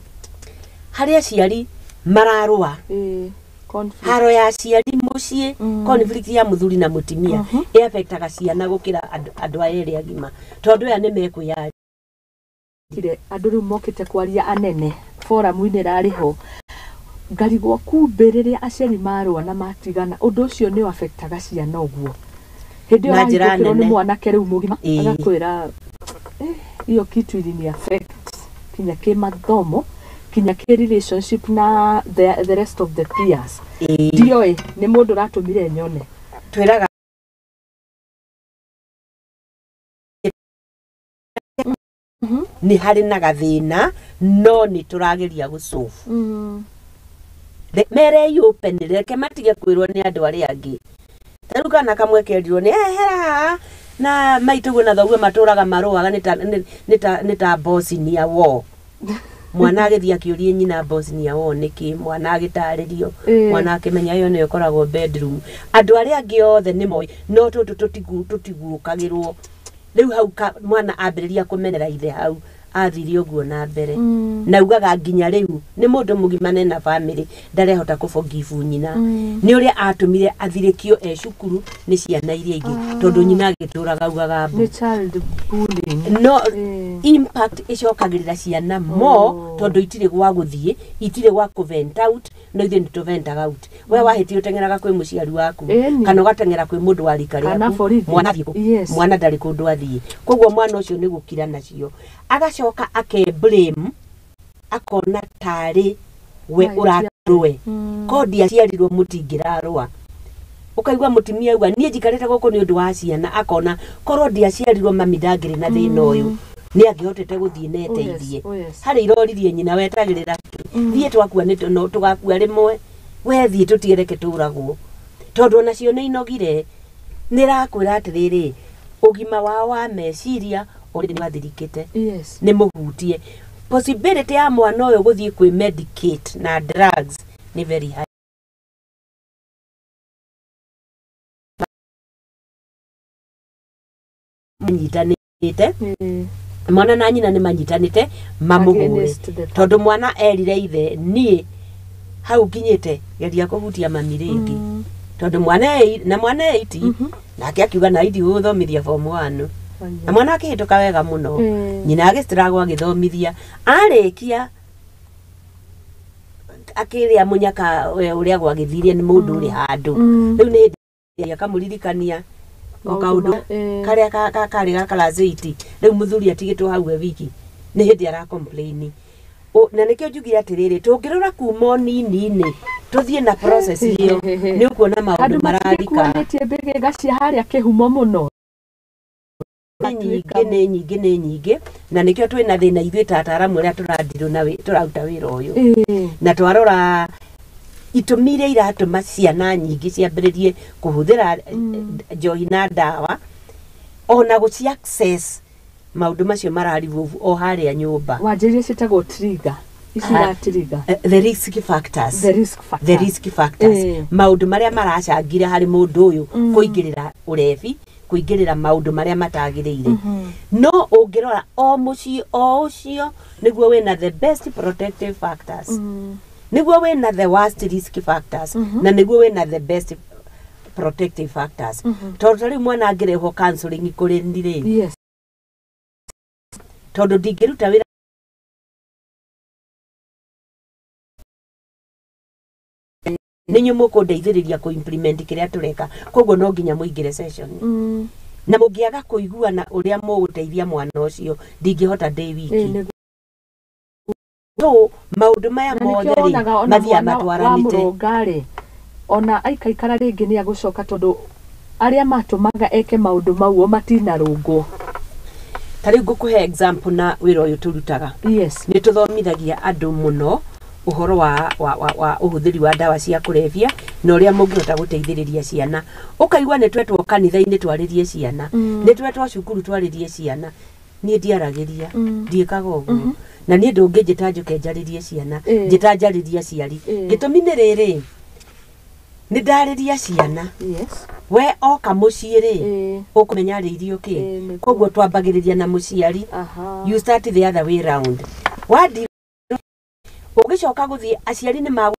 harĩa aciari mararũa. Haro ya aciari mũciĩ, conflict ya mũthuri na mũtumia ĩaffectaga ciana gũkĩra andũ aya erĩ agima, tondũ aya nĩ mekwĩyaria. Andũ rĩu mokĩte kwaria anene forum-inĩ ĩrarĩ ho, ngarigwo kumbe rĩrĩa aciari marũa na matigana, ũndũ ũcio nĩ affectaga ciana ũguo. Hĩndĩ ĩyo arahithũkĩrwo nĩ mwanake rĩu mũgima, agakwĩra hiyo kitu ilini affect kinya kĩmathomo, kinya kĩ relationship na the rest of the peers. Ndioĩ nĩ mũndũ ũratũmire nyone. Twĩraga nĩ harĩ na gathĩna, no nĩ tũrageria gũsolve. Mere open, reke matige kwĩrwo nĩ andũ arĩa angĩ. Ta rĩu kana kamwe kerirwo nĩ ehera na maitũguo na thoguo matũraga marũaga nĩ ta Bosnia war. Mwana agĩthiĩ akĩũria nyina Bosnia war nĩkĩ, mwana agĩtarĩrio, mwana akĩmenya ĩyo nĩyo ĩkoragwo bedroom. Andũ arĩa angĩ othe nĩ moĩ, no tũtũ tũtiguũkagĩrwo. Rĩu hau mwana ambĩrĩria kũmenera ithe hau, athire ũguo na mbere. Na ugaga nginya rĩu nĩ mũndũ mũgima nena family ndarehota kũ forgive nyina. Nĩ ũrĩa atũmire athirĩkio e cukuru nĩ ciana iria ingĩ, tondũ nyina agĩtũraga augaga mbu. Nĩ child bullying. No impact ĩcokagĩrĩra ciana mo, tondũ itirĩ gwa gũthiĩ, itirĩ gwa kũ vent out, no ithuĩ nĩ tũ vent out. We wahĩtia ũteng'eraga kwĩ mũciari waku, kana ũgateng'era kwĩ mũndũ wa rika rĩaku. Mwana athiĩ kũ? Mwana ndarĩ kũndũ athiĩ. Koguo mwana ũcio nĩ gũkira nacio. Agacoka ake blame, akona tarĩ we ũrarũe. Ko ndiaciarirwo mũtingĩrarũa. Ũkaigua mũtumia auga niĩ njikarĩte gũkũ nĩ ũndũ wa ciana, akona korwo ndiaciarirwo mami ndangĩrĩ na thĩna ũyũ, nĩ angĩhotete gũthiĩ na eteithie. Harĩ iroririe nyina wetagĩrĩra thiĩ twakua nĩ no tũgakua rĩmwe, we thiĩ tũtigereke tũragwo, tondũ onacio nĩ inogire. Nĩ ĩrakwĩra atĩrĩrĩ, ũgima wao wa meciria ũrĩ nĩ wathirikĩte, nĩ mũhutie. Possibility ya mwana ũyũ gũthiĩ kwĩ medicate na drugs nĩ very high. Manyitanĩte, mwana na nyina nĩ manyitanĩte mamũhũre, tondũ mwana erire ithe niĩ hau nginyĩte geria kũhutia mami rĩngĩ, tondũ mwana na mwana 8 nake akiuga na ithi gũthomithia form 1, na mwana akĩhĩtũka wega mũno. Nyina agĩstragwo agĩthomithia, arĩkia akĩrĩa mũnyaka ũrĩa gwagĩthirie nĩ mũndũ ũrĩ handũ. Rĩu nĩ hĩndĩ akamũririkania o kaũndũ karĩa karĩ ga class 8. Rĩu mũthuri atigĩtwo hau e wiki, nĩ hĩndĩ ara complain. Na nĩkĩo njugire atĩrĩrĩ, tũngĩrora kuma nini-inĩ tũthiĩ na process ĩyo, nĩ ũkuona maũndũ Andũ mararika. matigĩkuanĩtie mbĩgĩga cia harĩa kĩhumo mũno. Nĩ nyingĩ, nĩ nyingĩ, nĩ nyingĩ, na nĩkĩo twĩna thĩna ithuĩ ta ataaramu arĩa tũradirwo na tũraruta wĩra ũyũ. Na twarora itũmi iria iratũma ciana nyingĩ ciambĩrĩrie kũhũthĩra njohi na ndawa, ona gũci access maũndũ macio mararivovu o harĩa nyũmba. Wanjĩrire ciĩtagwo trigger ici. Ah. Trigger. The risk factors. The risk factor. The risk factors. Maũndũ marĩa maracangĩra harĩ mũndũ ũyũ kũingĩrĩra ũrebi, kũingĩrĩra maũndũ marĩa matagĩrĩire. No ũngĩrora o mũciĩ o ũcio nĩguo wĩna the best protective factors, nĩguo wĩna the worst risk factors, na nĩguo wĩna the best protective factors, tondũ ta rĩu mwana angĩrehwo counseling kũrĩ ni rĩ, tondũ ndingĩruta wĩra nĩ inyuĩ mũkũndeithĩrĩria kũ implement kĩrĩa tũreka, koguo no nginya mũingĩre session. Na mũngĩaga kũiguana ũrĩa mũgũteithia mwana ũcio, ndingĩhota ndĩ wiki. Nĩguo. So maũndũ maya Na mothe nĩkĩo rĩ, wonaga ona mathiaga mwana matwaranĩte. Wamũrũnga rĩ, ona aikaikara rĩngĩ nĩ agũcoka, tondũ arĩa matũmaga eke maũndũ mau o matinarũngwo. Ta rĩu ngũkũhe example na wĩra ũyũ tũrutaga. Nĩ tũthomithagia andũ mũno ũhoro wa ũhũthĩri wa ndawa cia kũrebia na ũrĩa mũngĩhota gũteithĩrĩria ciana. Ũkaigua nĩ twetwo kanitha-inĩ twarĩrie ciana, nĩ twetwo cukuru twarĩrie ciana. Niĩ ndiaragĩria, ndiĩkaga ũguo, na niĩ ndũngĩnjĩta njũke njarĩrie ciana. Njĩta njarĩrie aciari. Gĩtũmi nĩ rĩrĩ, nĩ ndarĩria ciana, we oka mũciĩ rĩ, ũkũmenya arĩirio kĩ. Koguo twambagĩrĩria na mũciari. You start the other way round. Wandi ũgĩcoka gũthiĩ aciari nĩ ma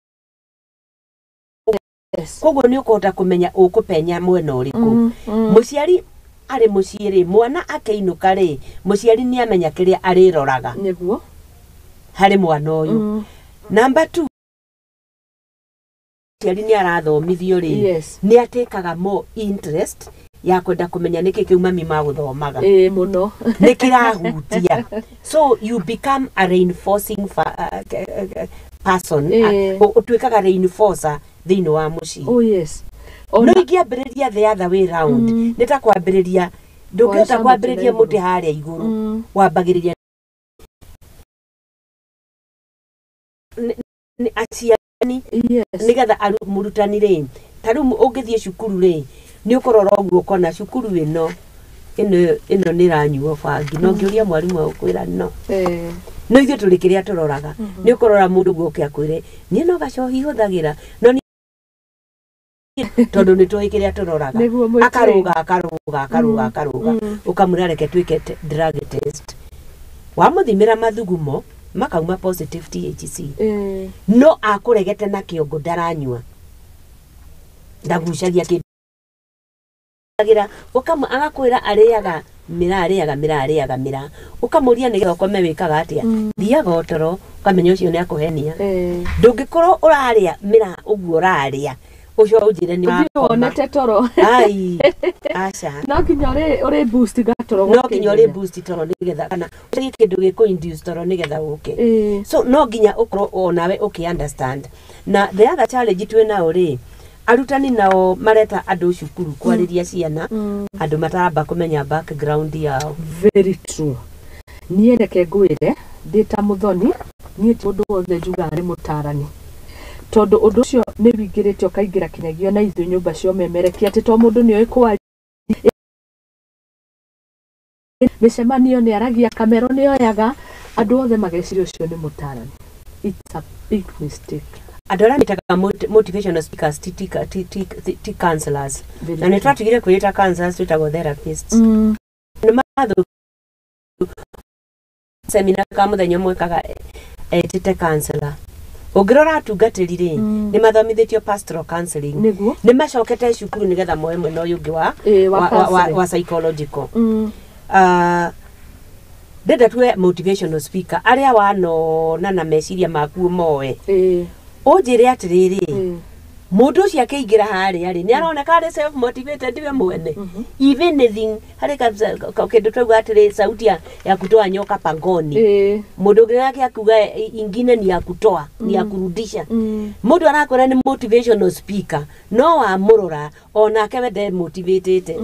koguo nĩ ũkũhota kũmenya ũkũpenya mwena ũrĩkũ. Mũciari arĩ mũciĩ rĩ, mwana akĩinũka rĩ, mũciari nĩ amenya kĩrĩa arĩroraga harĩ mwana ũyũ. Number two, mũciari nĩ arathomithio rĩ, nĩ atĩkaga more interest ya kwenda kũmenya nĩkĩ kĩu mami magũthomaga. Ĩĩ, mũno. Nĩ kĩrahutia, so you become a reinforcing person. Ũtuĩkaga reinforcer thĩinĩ wa mũciĩ. Oh yes. No Ona ingĩambĩrĩria the other way round, nĩ ta kwambĩrĩria, ndũngĩhota Kũhaica mũtĩ kwambĩrĩria na mũtĩ igũrũ. Harĩa igũrũ. Wambagĩrĩria nĩ aciari, nĩgetha mũrutani rĩ, ta rĩu ũngĩthiĩ cukuru rĩ, nĩ ũkũrora ũguo ũkona cukuru ĩno ĩno ĩno nĩ ĩranyuo bangi, no ngĩũria mwarimũ agũkwĩra no. No ithuĩ tũrĩ kĩrĩa tũroraga. Nĩ ũkũrora mũndũ ũguo ũke akwĩre niĩ no gacohi hũthagĩra, no tondũ nĩ tũĩ kĩrĩa tũroraga. Nĩguo mwĩ Akarũga, akarũga, akarũga, akarũga. Ũkamwĩra reke twĩke drug test. Wamũthimĩra mathugumo makauma positive THC, no akũregete na kĩongo, ndaranyua, ndagucagia kĩndũ. Ũkamũ agakwĩra arĩaga mĩraa, arĩaga mĩraa, arĩaga mĩraa. Ũkamũria nĩgetha ũkome wĩkaga atĩa? Thiaga o toro. Ũkamenya ũcio nĩ akũhenia. Ndũngĩkorwo ũrarĩa mĩraa ũguo ũrarĩa, ũcio ũnjĩre nĩ Ũthiĩ wakoma. wonete toro. Ai, aca. No nginya ũrĩ boost gatoro. No nginya ũrĩ boost toro nĩgetha, kana ũcarie kĩndũ gĩkũ induce toro nĩgetha ũke. So no nginya ũkorwo onawe ũkĩ understand. Na the other challenge twĩ nao rĩ, arutani nao mareta andũ cukuru kwarĩria ciana, andũ mataramba kũmenya background yao. Very true. Niĩ reke ngwĩre, ndĩ ta mũthoni, niĩ ti ũndũ wothe njugaga nĩ mũtarani, tondũ ũndũ ũcio nĩ wingĩrĩte ũkaingĩra kinyagia na ithuĩ nyũmba cia ũmemerekia, atĩ to mũndũ nĩ oĩ kwaria mĩcemanio, nĩ aragia kamero, nĩ oyaga andũ othe mageciria ũcio nĩ mũtarani. It's a big mistake. Andũ arĩa metaga motivational speakers ti counselors. Very Na nĩ true. twatigire kwĩĩta counselors, twĩtagwo therapists. Nĩ mathu semina ka mũthenya ũmwe kaga etĩte counselor. Ũngĩrora atungatĩri rĩ, nĩ mathomithĩtio pastoral counseling. Nĩ macokete cukuru nĩgetha moe mwena ũyũ ũngĩ wa, Wa counseling. wa psychological. Ndenda tuwe motivational speaker arĩa wanona na meciria maku moe, ũnjĩre atĩrĩrĩ, Mũndũ ũcio akĩingĩra harĩa rĩ, nĩ aroneka arĩ self motivated we mwene. If anything, harĩ kĩndũ twauga atĩrĩ, sauti ya kutoa nyoka pangoni. Mũndũ ũngĩ nake akiuga ingine ni ya kutoa, ni ya kurudisha. Mũndũ arakwĩra nĩ motivational speaker, no wamũrora onake we ndemotivatĩte.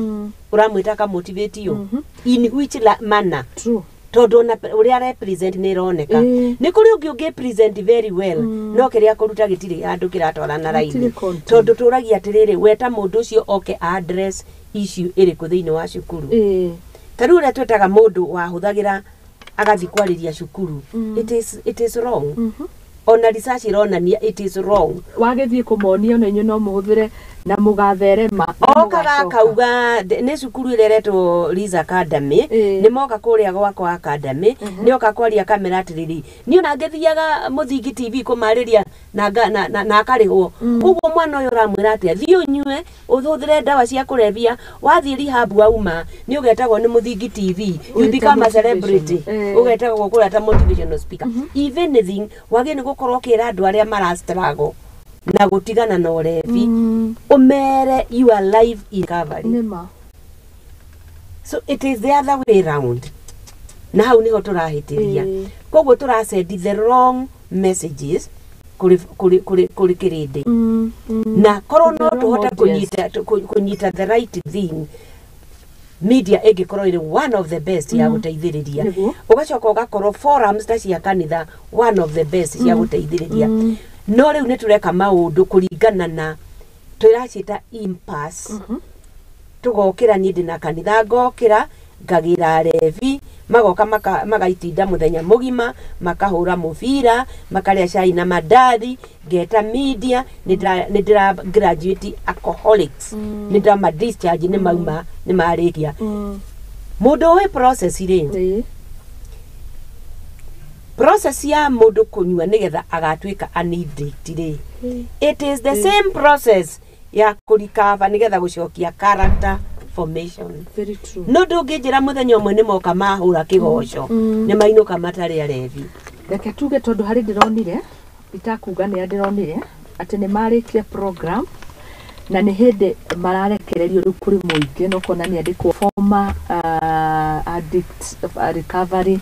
Ũramwĩta akamotivate you in which manner? True. Tondũ ona ũrĩa represent nĩ ĩroneka. Nĩ kũrĩ ũngĩ ũngĩ present very well, no kĩrĩa kũruta gĩtirĩ handũ kĩratwarana raini. Gũtirĩ content. Tondũ tũragia atĩrĩrĩ, weta mũndũ ũcio oke address issue ĩrĩkũ thĩinĩ wa cukuru? Ta rĩu ũrĩa twĩtaga mũndũ wahũthagĩra agathiĩ kwarĩria cukuru, it is wrong. Ona research ĩronania it is wrong. Wagĩthiĩ kũmonia ona inyuĩ no mũhũthĩre na mũgatherema na Okaga mũgacoka. Akauga nĩ cukuru ĩrĩa ĩretwo Liz Academy. Nĩ moka kũrĩa gwakwa academy, nĩ oka kwaria kamera atĩrĩrĩ, niĩ ona ngĩthiaga Mũthingi TV kũmarĩria na akarĩhwo. Koguo mwana ũyũ ũramwĩra atĩa? Thiĩ ũnyue, ũhũthĩre ndawa cia kũrebia, wathiĩ rehab wauma nĩ ũgetagwo nĩ Mũthingi TV, you Wĩta become a celebrity. motivational. Ũgetagwo kũrĩa ta motivational speaker. If anything, wagĩrĩirwo nĩ gũkorwo ũkĩra andũ arĩa mara struggle na gũtigana na ũrebi, ũmere you are life in recovery. Nĩma. So it is the other way round, na hau niho tũrahĩtĩria. Koguo tũrasend the wrong messages kũrĩ kĩrĩndĩ. Na korwo no The wrong tũhote audience. kũnyita the right thing, media ĩngĩkorwo ĩrĩ one of the best ya gũteithĩrĩria. Ũgacoka ũgakorwo forums ta cia kanitha one of the best cia gũteithĩrĩria. No rĩu nĩ tũreka maũndũ kũringana na tũraciĩta impasse. Tũgokĩra, niĩ ndĩ na kanitha, ngokĩra ngagĩra arebi, magoka magaitinda mũthenya mũgima, makahũra mũbira, makarĩa cai na mandathi, ngeta media, nĩ ndĩra graduate alcoholics, nĩ ndĩrama discharge, nĩ mauma, nĩ marĩkia. Mũndũ ũĩ process rĩ, process ya mũndũ kũnyua nĩgetha agatuĩka an addict rĩ, it is the same process ya kũrikaba nĩgetha gũcokia character formation. Very true. No ndũngĩnjĩra mũthenya ũmwe nĩ moka mahũra kĩgoco, nĩ mainũka matarĩ arebi. Reke tuge, tondũ harĩ ndĩronire, itakuga nĩ ndĩronire atĩ nĩ marĩkia program na nĩ hĩndĩ mararekererio rĩu kũrĩ mũingĩ, no kuona nĩ andĩkwo former addict recovery.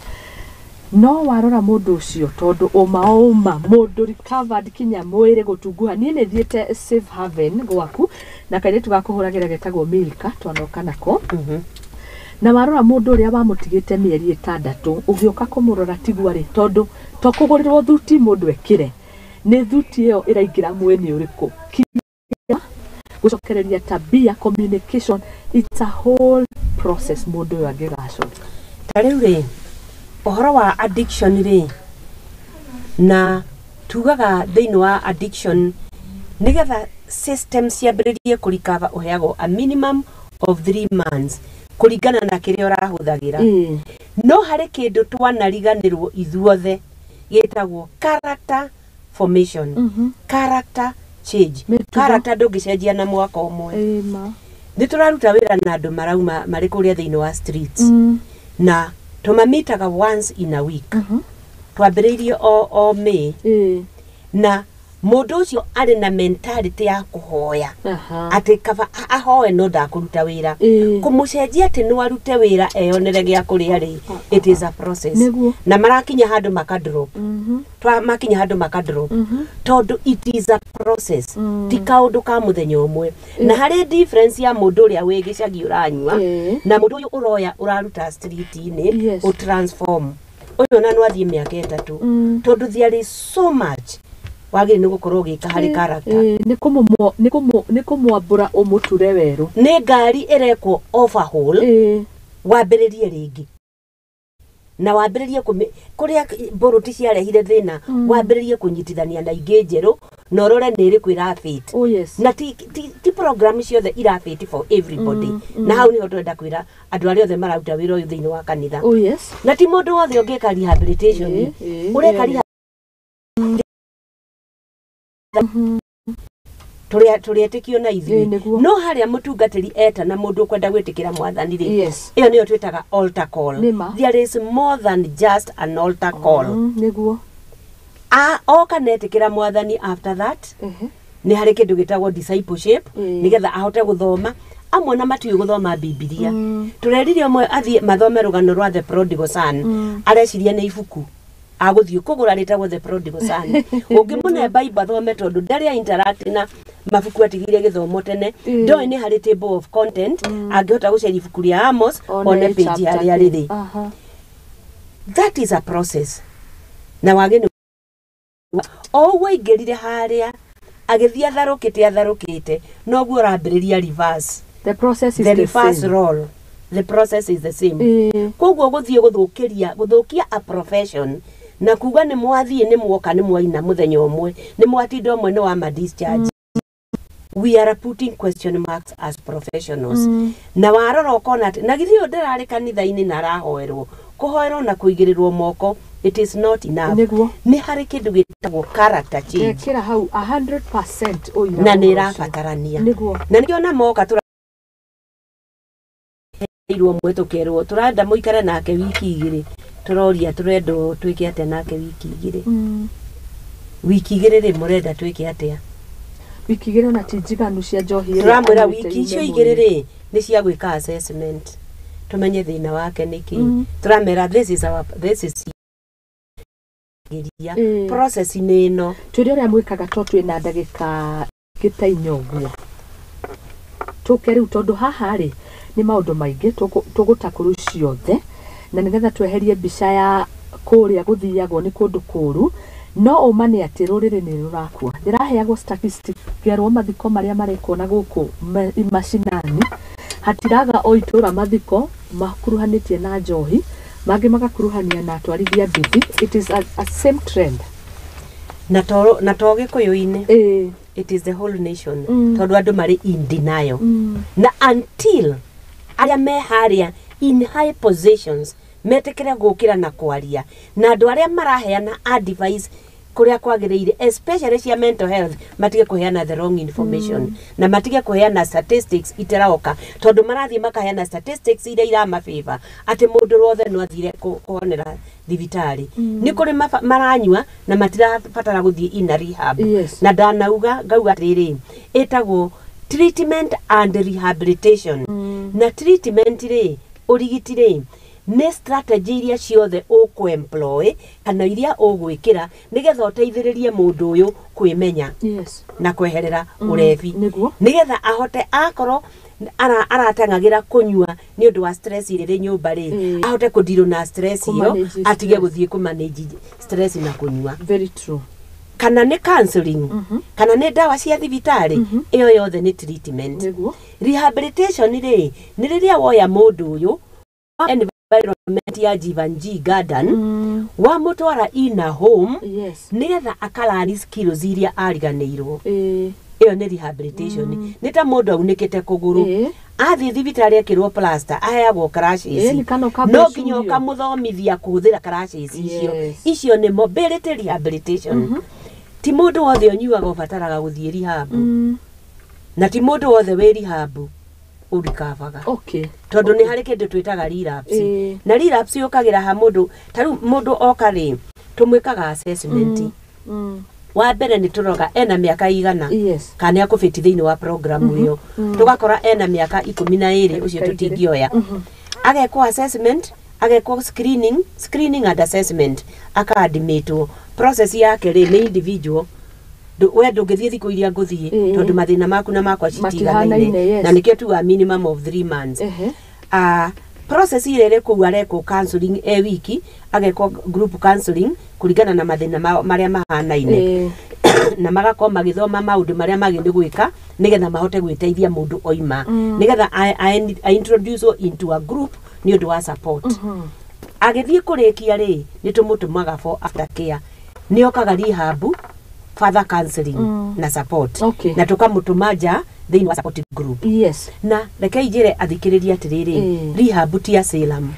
No warora mũndũ ũcio, tondũ ũma ũma mũndũ recovered kinya mwĩrĩ gũtunguha. Niĩ nĩ thiĩte Safe Haven gwaku na kairĩtu gakũhũragĩra getagwo Milka, twanoka nako. Na warora mũndũ ũrĩa wamũtigĩte mĩeri 6, ũgĩũka kũmũrora tigua rĩ, tondũ to kũgũrĩrwo thuti mũndũ ekĩre, nĩ thuti ĩyo ĩraingĩra mwĩnĩ ũrĩkũ, kinya gũcokereria tabia, communication, it's a whole process mũndũ ũyũ angĩgacoka. Ta rĩu rĩ, ũhoro wa addiction rĩ, na tugaga thĩinĩ wa addiction, nĩgetha system ciambĩrĩrie kũrikaba, ũheagwo a minimum of 3 months kũringana na kĩrĩa ũrahũthagĩra. No harĩ kĩndũ twanariganĩrwo ithuothe gĩtagwo character formation, character change. Mĩtugo. Character ndũngĩcenjia na mwaka ũmwe. Ĩĩ ma. Nĩ tũraruta wĩra na andũ marauma marĩ kũrĩa thĩinĩ wa streets, na tũmamitaga once in a week. Twambĩrĩirie o May. Na mũndũ ũcio arĩ na mentality ya kũhoya, atĩ kaba ahoe no ndakũruta wĩra. Kũmũcenjia atĩ no arute wĩra eyonere gĩa kũrĩa rĩ, it is a process. Na marakinya handũ makadrop. Twa makinya handũ makadrop, tondũ it is a process, ti kaũndũ ka mũthenya ũmwe. Na harĩ difference ya mũndũ ũrĩa wĩ gĩcagi ũranyua na mũndũ ũyũ ũroya ũraruta street-inĩ. Ũtransform ũyũ ona no athiĩ mĩaka 3, tondũ there is so much wagĩrĩire nĩ gũkorwo ũgĩka harĩ character. Ĩĩ, nĩ kũmwambũra ũmũture werũ. Nĩ ngari ĩrekwo overhaul, wambĩrĩrie rĩngĩ na wambĩrĩrie kũrĩa mbũrũti ciarehire thĩna, wambĩrĩrie kũnyitithania na ingĩ njerũ na ũrore nĩ ĩrĩkũ ĩrafit. Oh yes. Na ti program ciothe irafit for everybody. Na hau nĩho tũrenda kwĩra andũ arĩa othe mararuta wĩra ũyũ thĩinĩ wa kanitha, Oh yes. na ti mũndũ wothe ũngĩka rehabilitation. Ũreka tũrĩ etĩkio na ithuĩ. Nĩguo. No harĩa mũtungatĩri eta na mũndũ ũkwenda gwĩtĩkĩra mwathani rĩ, ĩyo nĩyo twĩtaga altar call. Nĩma. There is more than just an altar call. Nĩguo. A oka netĩkĩra mwathani, after that Nĩ harĩ kĩndũ gĩtagwo discipleship, nĩgetha ahote gũthoma. Amwe na matiũĩ gũthoma Bibilia. Tũrerire ũmwe athiĩ mathome rũgano rwa The Prodigal Son, areciria nĩ ibuku agũthiĩ kũgũra rĩtagwo The Prodigal Son. Ũngĩmũne Bible athome, tondũ ndarĩ interact na mabuku, atigire gĩthomo tene. Ndoĩ nĩ harĩ table of content, angĩhota gũcaria ibuku rĩa Amos, one page harĩa rĩrĩ. That is a process. Na wage nĩ o ũguo aingĩrire harĩa, agĩthiĩ atharũkĩte atharũkĩte, noguo ũrambĩrĩria reverse. The process is the the reverse same. Roll, the process is the same. Koguo gũthiĩ gũthũkĩria gũthũkia a profession na kuga nĩ mwathiĩ, nĩ mwoka, nĩ mwaina mũthenya ũmwe, nĩ mwatinda ũmwe, nĩ wama discharge, we are putting question marks as professionals. Na warora ũkona atĩ na githĩ ũyũ ndararĩ kanitha-inĩ na arahoerwo, kũhoerwo na kũigĩrĩrwo moko, it is not enough. Nĩ harĩ kĩndũ gĩtagwo character change. Ngekĩra hau 100% ũira Na nĩ ũhoro ũcio. ĩrabatarania. Na nĩkĩo na moka tũrairwo mwe, tũkerwo tũrenda mũikare nake wiki 2. Tũroria tũrenda twĩke atĩa nake wiki 2? Wiki 2 rĩ, mũrenda twĩke atĩa? Wiki 2 ona ti njiganu cia njohi ĩrĩa Tũramwĩra anyuĩte wiki icio yume 2 mwĩrĩ. rĩ, nĩ cia gwĩka assessment, tũmenye thĩna wake nĩkĩ. Tũramera this is our, this is geria process-inĩ ĩno. Twĩre ũrĩa mwĩkaga, to twĩna ndagĩka gĩta inya ũguo, tũke rĩu, tondũ haha rĩ nĩ maũndũ maingĩ tũgũtakũrũ ciothe, na nĩgetha tweherie mbica ya kũrĩa gũthiagwo nĩ kũndũ kũũru. No ũma nĩ atĩ rũrĩrĩ nĩ rũrakua. Ndĩraheagwo statistic ngerwo mathiko marĩa marekwo na gũkũ macinani, hatiraga o itũra mathiko makuruhanĩtie na njohi, mangĩ magakuruhania na atwarithia nduthi. It is a same trend. Na to gĩkũyũ-inĩ, it is the whole nation, tondũ andũ marĩ in denial. Na until arĩa me harĩa in high positions metĩkĩre gũkĩra na kwaria na andũ arĩa maraheana advice kũrĩa kwagĩrĩire, especially cia mental health, matige kũheana the wrong information, na matige kũheana statistics iteroka, tondũ marathiĩ makaheana statistics iria iramabĩba atĩ mũndũ wothe no athire kũhonera thibitarĩ. Nĩ kũrĩ maranyua na matirabatara gũthiĩ ina rehab. Na ndanauga ngauga atĩrĩrĩ, ĩtagwo treatment and rehabilitation. Na treatment rĩ, ũrigiti rĩ, nĩ strategy iria ciothe ũkũ-employ kana iria ũgwĩkĩra nĩgetha ũteithĩrĩrie mũndũ ũyũ kwĩmenya na kweherera ũrebi, nĩgetha ahote akorwo arateng'agĩra kũnyua nĩ ũndũ wa stress ĩrĩ ĩrĩ nyũmba rĩ, ahote kũndirwo na stress ĩyo, Kũmanage atige stress. Gũthiĩ kũmanage stress na kũnyua. Very true. Kana nĩ counseling, kana nĩ ndawa cia thibitarĩ, ĩyo yothe nĩ treatment. Rehabilitation rĩ, nĩ rĩrĩa woya mũndũ ũyũ wa environment ya Jeevanjee Garden, wamũtwara in a home, nĩgetha akarani skills iria ariganĩirwo. Ĩyo nĩ rehabilitation. Nĩ ta mũndũ aunĩkĩte kũgũrũ, athiĩ thibitarĩ ekĩrwo plaster, aheagwo crutches. Nĩ kana ũkamba No nginya ũcurio. ũkamũthomithia kũhũthĩra crutches icio. Icio nĩ mobility rehabilitation. Ti mũndũ wothe ũnyuaga ũbataraga gũthiĩ rehab, na ti mũndũ wothe wĩ rehab ũrikavaga, tondũ nĩ harĩ kĩndũ twĩtaga relapse. Na relapse yũkagĩra ha mũndũ, ta rĩu mũndũ oka rĩ, tũmwĩkaga assessment. Wa mbere nĩ tũroga ena mĩaka igana, kana nĩ akũbĩti thĩinĩ wa program ĩyo. Tũgakora ena mĩaka 12, ũcio Ndagĩka 2. tũtingĩoya. Agekwo assessment, agekwo screening, screening and assessment, akaadmitwo. Process yake rĩ, nĩ individual. We ndũngĩthiĩ thikũ iria ngũthiĩ, tondũ mathĩna maku na makwa Matihanaine, citiiganaine. Na nĩkĩo tugaga minimum of 3 months. Process ĩrĩa ĩrĩ kũu, arekwo counseling e wiki, agekwo group counseling kũringana na mathĩna marĩa mahanaine, na magakorwo magĩthoma maũndũ marĩa magĩ nĩ gwĩka nĩgetha mahote gwĩteithia mũndũ oima, nĩgetha a introduce into a group nĩ ũndũ wa support. Agĩthiĩ kũrĩkia rĩ, nĩ tũmũtũmaga for after care. Nĩ okaga rehab, further counseling na support, na tũkamũtũma nja thĩinĩ wa support group. Na reke njĩre athikĩrĩria atĩrĩrĩ, rehab ti asylum.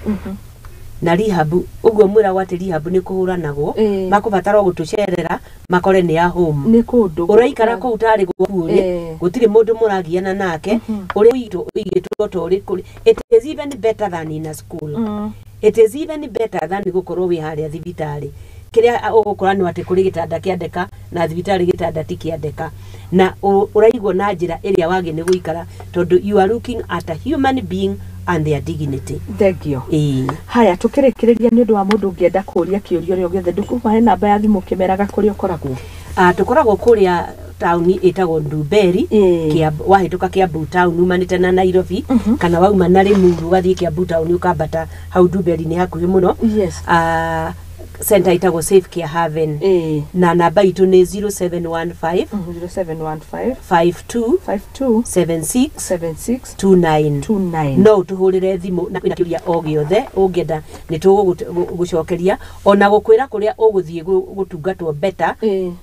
Na rehab ũguo mwĩragwo atĩ rehab nĩ kũhũranagwo, makũbatara o gũtũcerera makore nĩ ya home. Nĩ kũndũ Ũraikara kũu tarĩ gwaku ũrĩ, gũtirĩ mũndũ mũragiana nake, ũrĩa ũigĩtwo ũigĩtwo ta ũrĩ kũrĩ. It is even better than in a school. It is even better than gũkorwo wĩ harĩa thibitarĩ. Kĩrĩa ũgũkora nĩ atĩ kũrĩ gĩtanda kĩa ndeka Na thibitarĩ gĩtanda ti kĩandeka na ũraigwo na njĩra ĩrĩa wagĩ nĩ gũikara, tondũ you are looking at a human being and their dignity. Thengio. Ĩĩ. Haya, tũkĩrĩkĩrĩria, nĩ ũndũ wa mũndũ ũngĩenda kũũria kĩũria ũrĩa gĩothe, ndũkumahe namba ya thimũ ũkĩmeraga kũrĩa ũkoragwo. Ah, tũkoragwo kũrĩa taũni ĩtagwo Ndumberi. Wahĩtũka Kiambu town umanĩte na Nairobi, kana wauma na Limuru wathiĩ Kiambu town ũkambata hau Ndumberi nĩ hakuhĩ mũno. Ah, center ĩtagwo Safe Care Haven. Na namba itũ nĩ 0715 0715 52 52 76 76 29. 29. No ũtũhũrĩre thimũ na kwĩna kĩũria o gĩothe ũngĩenda, nĩ tũgũgũcokeria ona gũkwĩra kũrĩa ũgũthiĩ gũtungatwo better,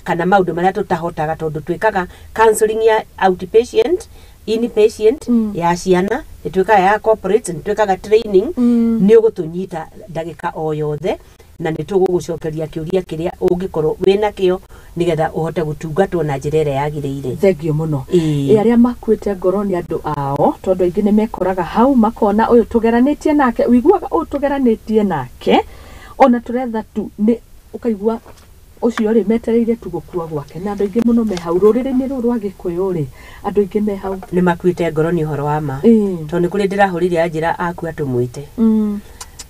kana maũndũ marĩa tũtahotaga, tondũ twĩkaga counseling ya outpatient, inpatient, ya ciana, nĩ twĩkaga ya corporate, nĩ twĩkaga training. Nĩ ũgũtũnyita ndagĩka o yothe na nĩ tũgũgũcokeria kĩũria kĩrĩa ũngĩkorwo wĩna kĩo, nĩgetha ũhote gũtungatwo na njĩra ĩrĩa yagĩrĩire. Thengio mũno. Ĩĩ. Ĩ arĩa makuĩte ngoro nĩ andũ ao, tondũ aingĩ nĩ mekoraga hau makona ũyũ tũgeranĩtie nake, ũiguaga ũyũ tũgeranĩtie nake ona tũretha tu nĩ ũkaigua ũcio rĩ metereire tu gũkua gwake, na andũ aingĩ mũno me hau rũrĩrĩ-inĩ rũrũ rwa Gĩkũyũ rĩ, andũ aingĩ me hau. Nĩ makuĩte ngoro nĩ ũhoro wa ma, tondũ nĩ kũrĩ ndĩrahũrire anjĩra akua tũmwĩte.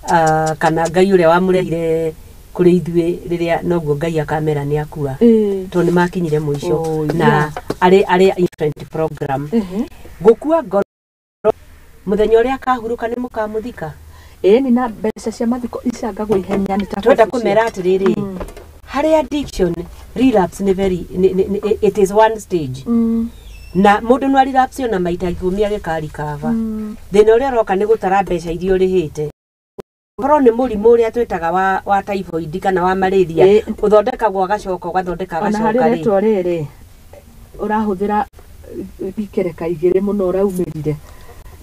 Ah, kana Ngai ũrĩa wamũrehire kũrĩ ithuĩ rĩrĩa noguo Ngai akamera nĩ akua, tondũ nĩ makinyire mũico. Na arĩ infant program. Gũkua ngoro mũthenya ũrĩa akahurũka nĩ mũkamũthika. Ĩni na mbeca cia mathiko icangagwo ihenya nĩ ta Twenda kũmera atĩrĩrĩ, harĩ addiction, relapse nĩ very it is one stage, na mũndũ no relapse ona maita 10 agĩkarikaba. Thĩna ũrĩa ũroka nĩ gũtara mbeca iria ũrĩhĩte, korwo nĩ mũrimũ ũrĩa twĩtaga wa typhoid kana wa malaria, ũthondekagwo agacoka ũgathondeka Ona harĩ agacoka rĩ. ũretwo rĩrĩ ũrahũthĩra ikereka igĩrĩ mũno ũraumĩrire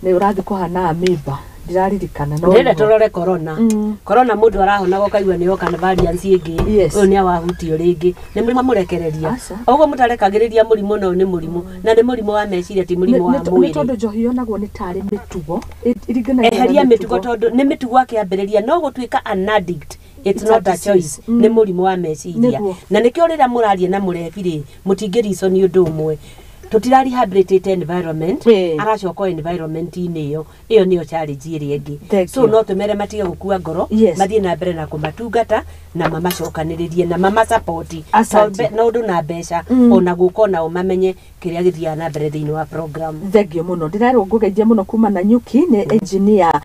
nĩ ũrathiĩ kũhana amĩba, ndiraririkana no Ndĩrenda nĩguo. Tũrore corona. Corona mũndũ arahonaga ũkaigua nĩ oka na variants ĩngĩ. Ũyũ nĩ awahutio rĩngĩ nĩ mũrimũ amũrekereria. Aca. Ũguo mũtarekagĩrĩria mũrimũ, no nĩ mũrimũ na nĩ mũrimũ wa meciria, ti mũrimũ wa Nĩ mwĩrĩ. tondũ njohi yonagwo nĩ tarĩ mĩtugo. Ĩringanagia na Eheria mĩtugo, tondũ nĩ mĩtugo akĩambĩrĩria no gũtuĩka an addict, it's It's a not a disease. choice. Nĩ mũrimũ wa meciria. Na nĩkĩo rĩrĩa mũraria na mũrebi rĩ, mũtingĩrico nĩ ũndũ ũmwe tũtira rehabilitate environment, aracoka o environment-inĩ ĩyo, ĩyo nĩyo challenge ĩrĩa ĩngĩ. Thank So you. no tũmere matige gũkua ngoro, mathiĩ na mbere na kũmatungata na mamacokanĩrĩrie na mamasapoti. Asante. Na ũndũ na mbeca, ona gũka onao mamenye kĩrĩa gĩthiaga na mbere thĩinĩ wa program. Thengio mũno, ndĩrerwo ngũgeithie mũno kuma na nyuki nĩ engineer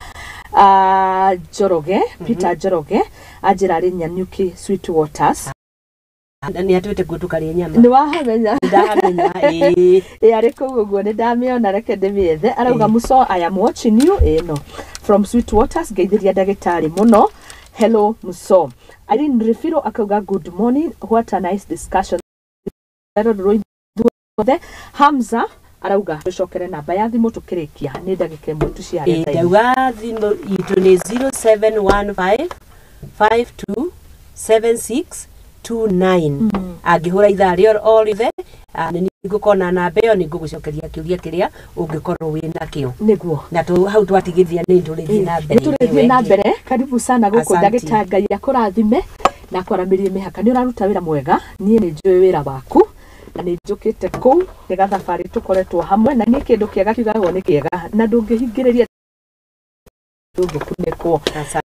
Njoroge Peter Njoroge, anjĩra arĩ Nyanyuki Sweet Waters. Na nĩ atwĩte kuo tũkarĩe nyama. Nĩ wahamenya? Ndahamenya, ĩĩ. Ĩ arĩ kũu ũguo nĩ ndamĩona, reke ndĩmĩethe. Arauga, "Muso, I am watching you ĩno from Sweet Waters, ngeithĩria ndagĩtarĩ mũno. Hello Muso." Irene Refiro akauga, "Good morning, what a nice discussion." Rũrũ ithuothe. Hamza arauga tũcokere namba ya thimũ tũkĩrĩkia, nĩ ndagĩka ĩmwe tuciare. Ĩĩ, ndauga thimũ itũ nĩ 0715 52 76 29. Angĩhũra ithaa rĩo o rĩothe, nĩ ngũkona namba ĩyo, nĩ ngũgũcokeria kĩũria kĩrĩa ũngĩkorwo wĩ nakĩo. Na hau twatigithia nĩ tũrĩthiĩ na mbere. Nĩ tũrĩthiĩ na mbere. Karibu sana gũkũ. Asante. Ndagĩtarĩ, Ngai akũrathime na akwaramĩrie mĩhaka, nĩ ũraruta wĩra mwega. Niĩ nĩ njũĩ wĩra waku na nĩ njũkĩte kũu nĩ gathabarĩ tũkoretwo hamwe, na niĩ kĩndũ kĩega kiugagwo nĩ kĩega na ndũngĩhingĩrĩria, ndũngĩkunĩkwo. Asante.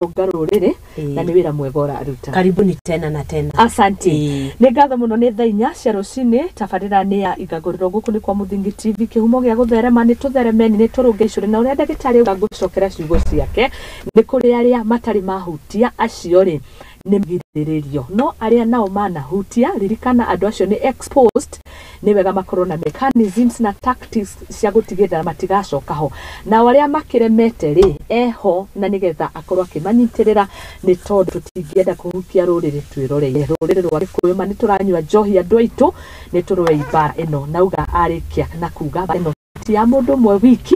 Rũnga rũrĩrĩ na nĩ wĩra mwega ũraruta. Karibuni tena na tena. Asante. Ĩĩ. Nĩ ngatho mũno. Nĩ thaa 4 cia rũcinĩ, tabarĩra nĩ ya Igagũrĩro, gũkũ nĩ kwa Mũthingi TV, kĩhumo gĩa gũtherema. Nĩ tũtheremeni, nĩ tũrũnge icũrĩ na ũrĩa ndagĩtarĩ auga, ngũcokera ciugo ciake, nĩ kũrĩ arĩa matarĩ mahutia, acio rĩ nĩ magirĩrĩrio, no arĩa nao manahutia, ririkana andũ acio nĩ exposed, nĩ wega makorwo na mechanisms na tactics cia gũtigĩrĩra matigacoka ho, nao arĩa makĩremete rĩ eho na nĩgetha akorwo akĩmanyitĩrĩra, nĩ tondũ tũtingĩenda kũhukia rũrĩrĩ twĩroreire rũrĩrĩ rwa Gĩkũyũ. Ma nĩ tũranyua njohi andũ aitũ, nĩ tũrũe ibara ĩno. Nauga arĩkia na kuga mbara ĩno ti ya mũndũ ũmwe wiki,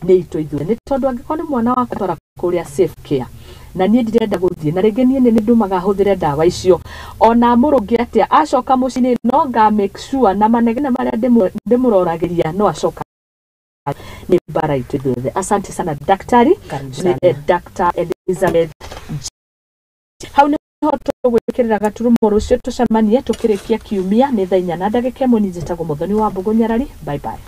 nĩ itũ ithuĩ, nĩ tondũ angĩkorwo nĩ mwana wakwa twara kũrĩa Safe Care na niĩ ndirenda gũthiĩ, na rĩngĩ niĩ nĩ ndũmaga hũthĩre ndawa icio, ona mũrũngĩ atĩa acoka mũciĩ no nga make sure na manegene marĩa ndĩmũroragĩria no acoka, nĩ mbara itũ ithuothe. Asante sana daktari. Karibu Ni, sana. Dr. Elizabeth hau nĩ Nĩho tũgwĩkĩrĩra gaturumo. Rũciũ tũcemanie tũkĩrĩkia kiumia nĩ thaa 4:01. Niĩ njĩtagwo Mũthoni wa Mbũgũ Nyarari. Bye bye.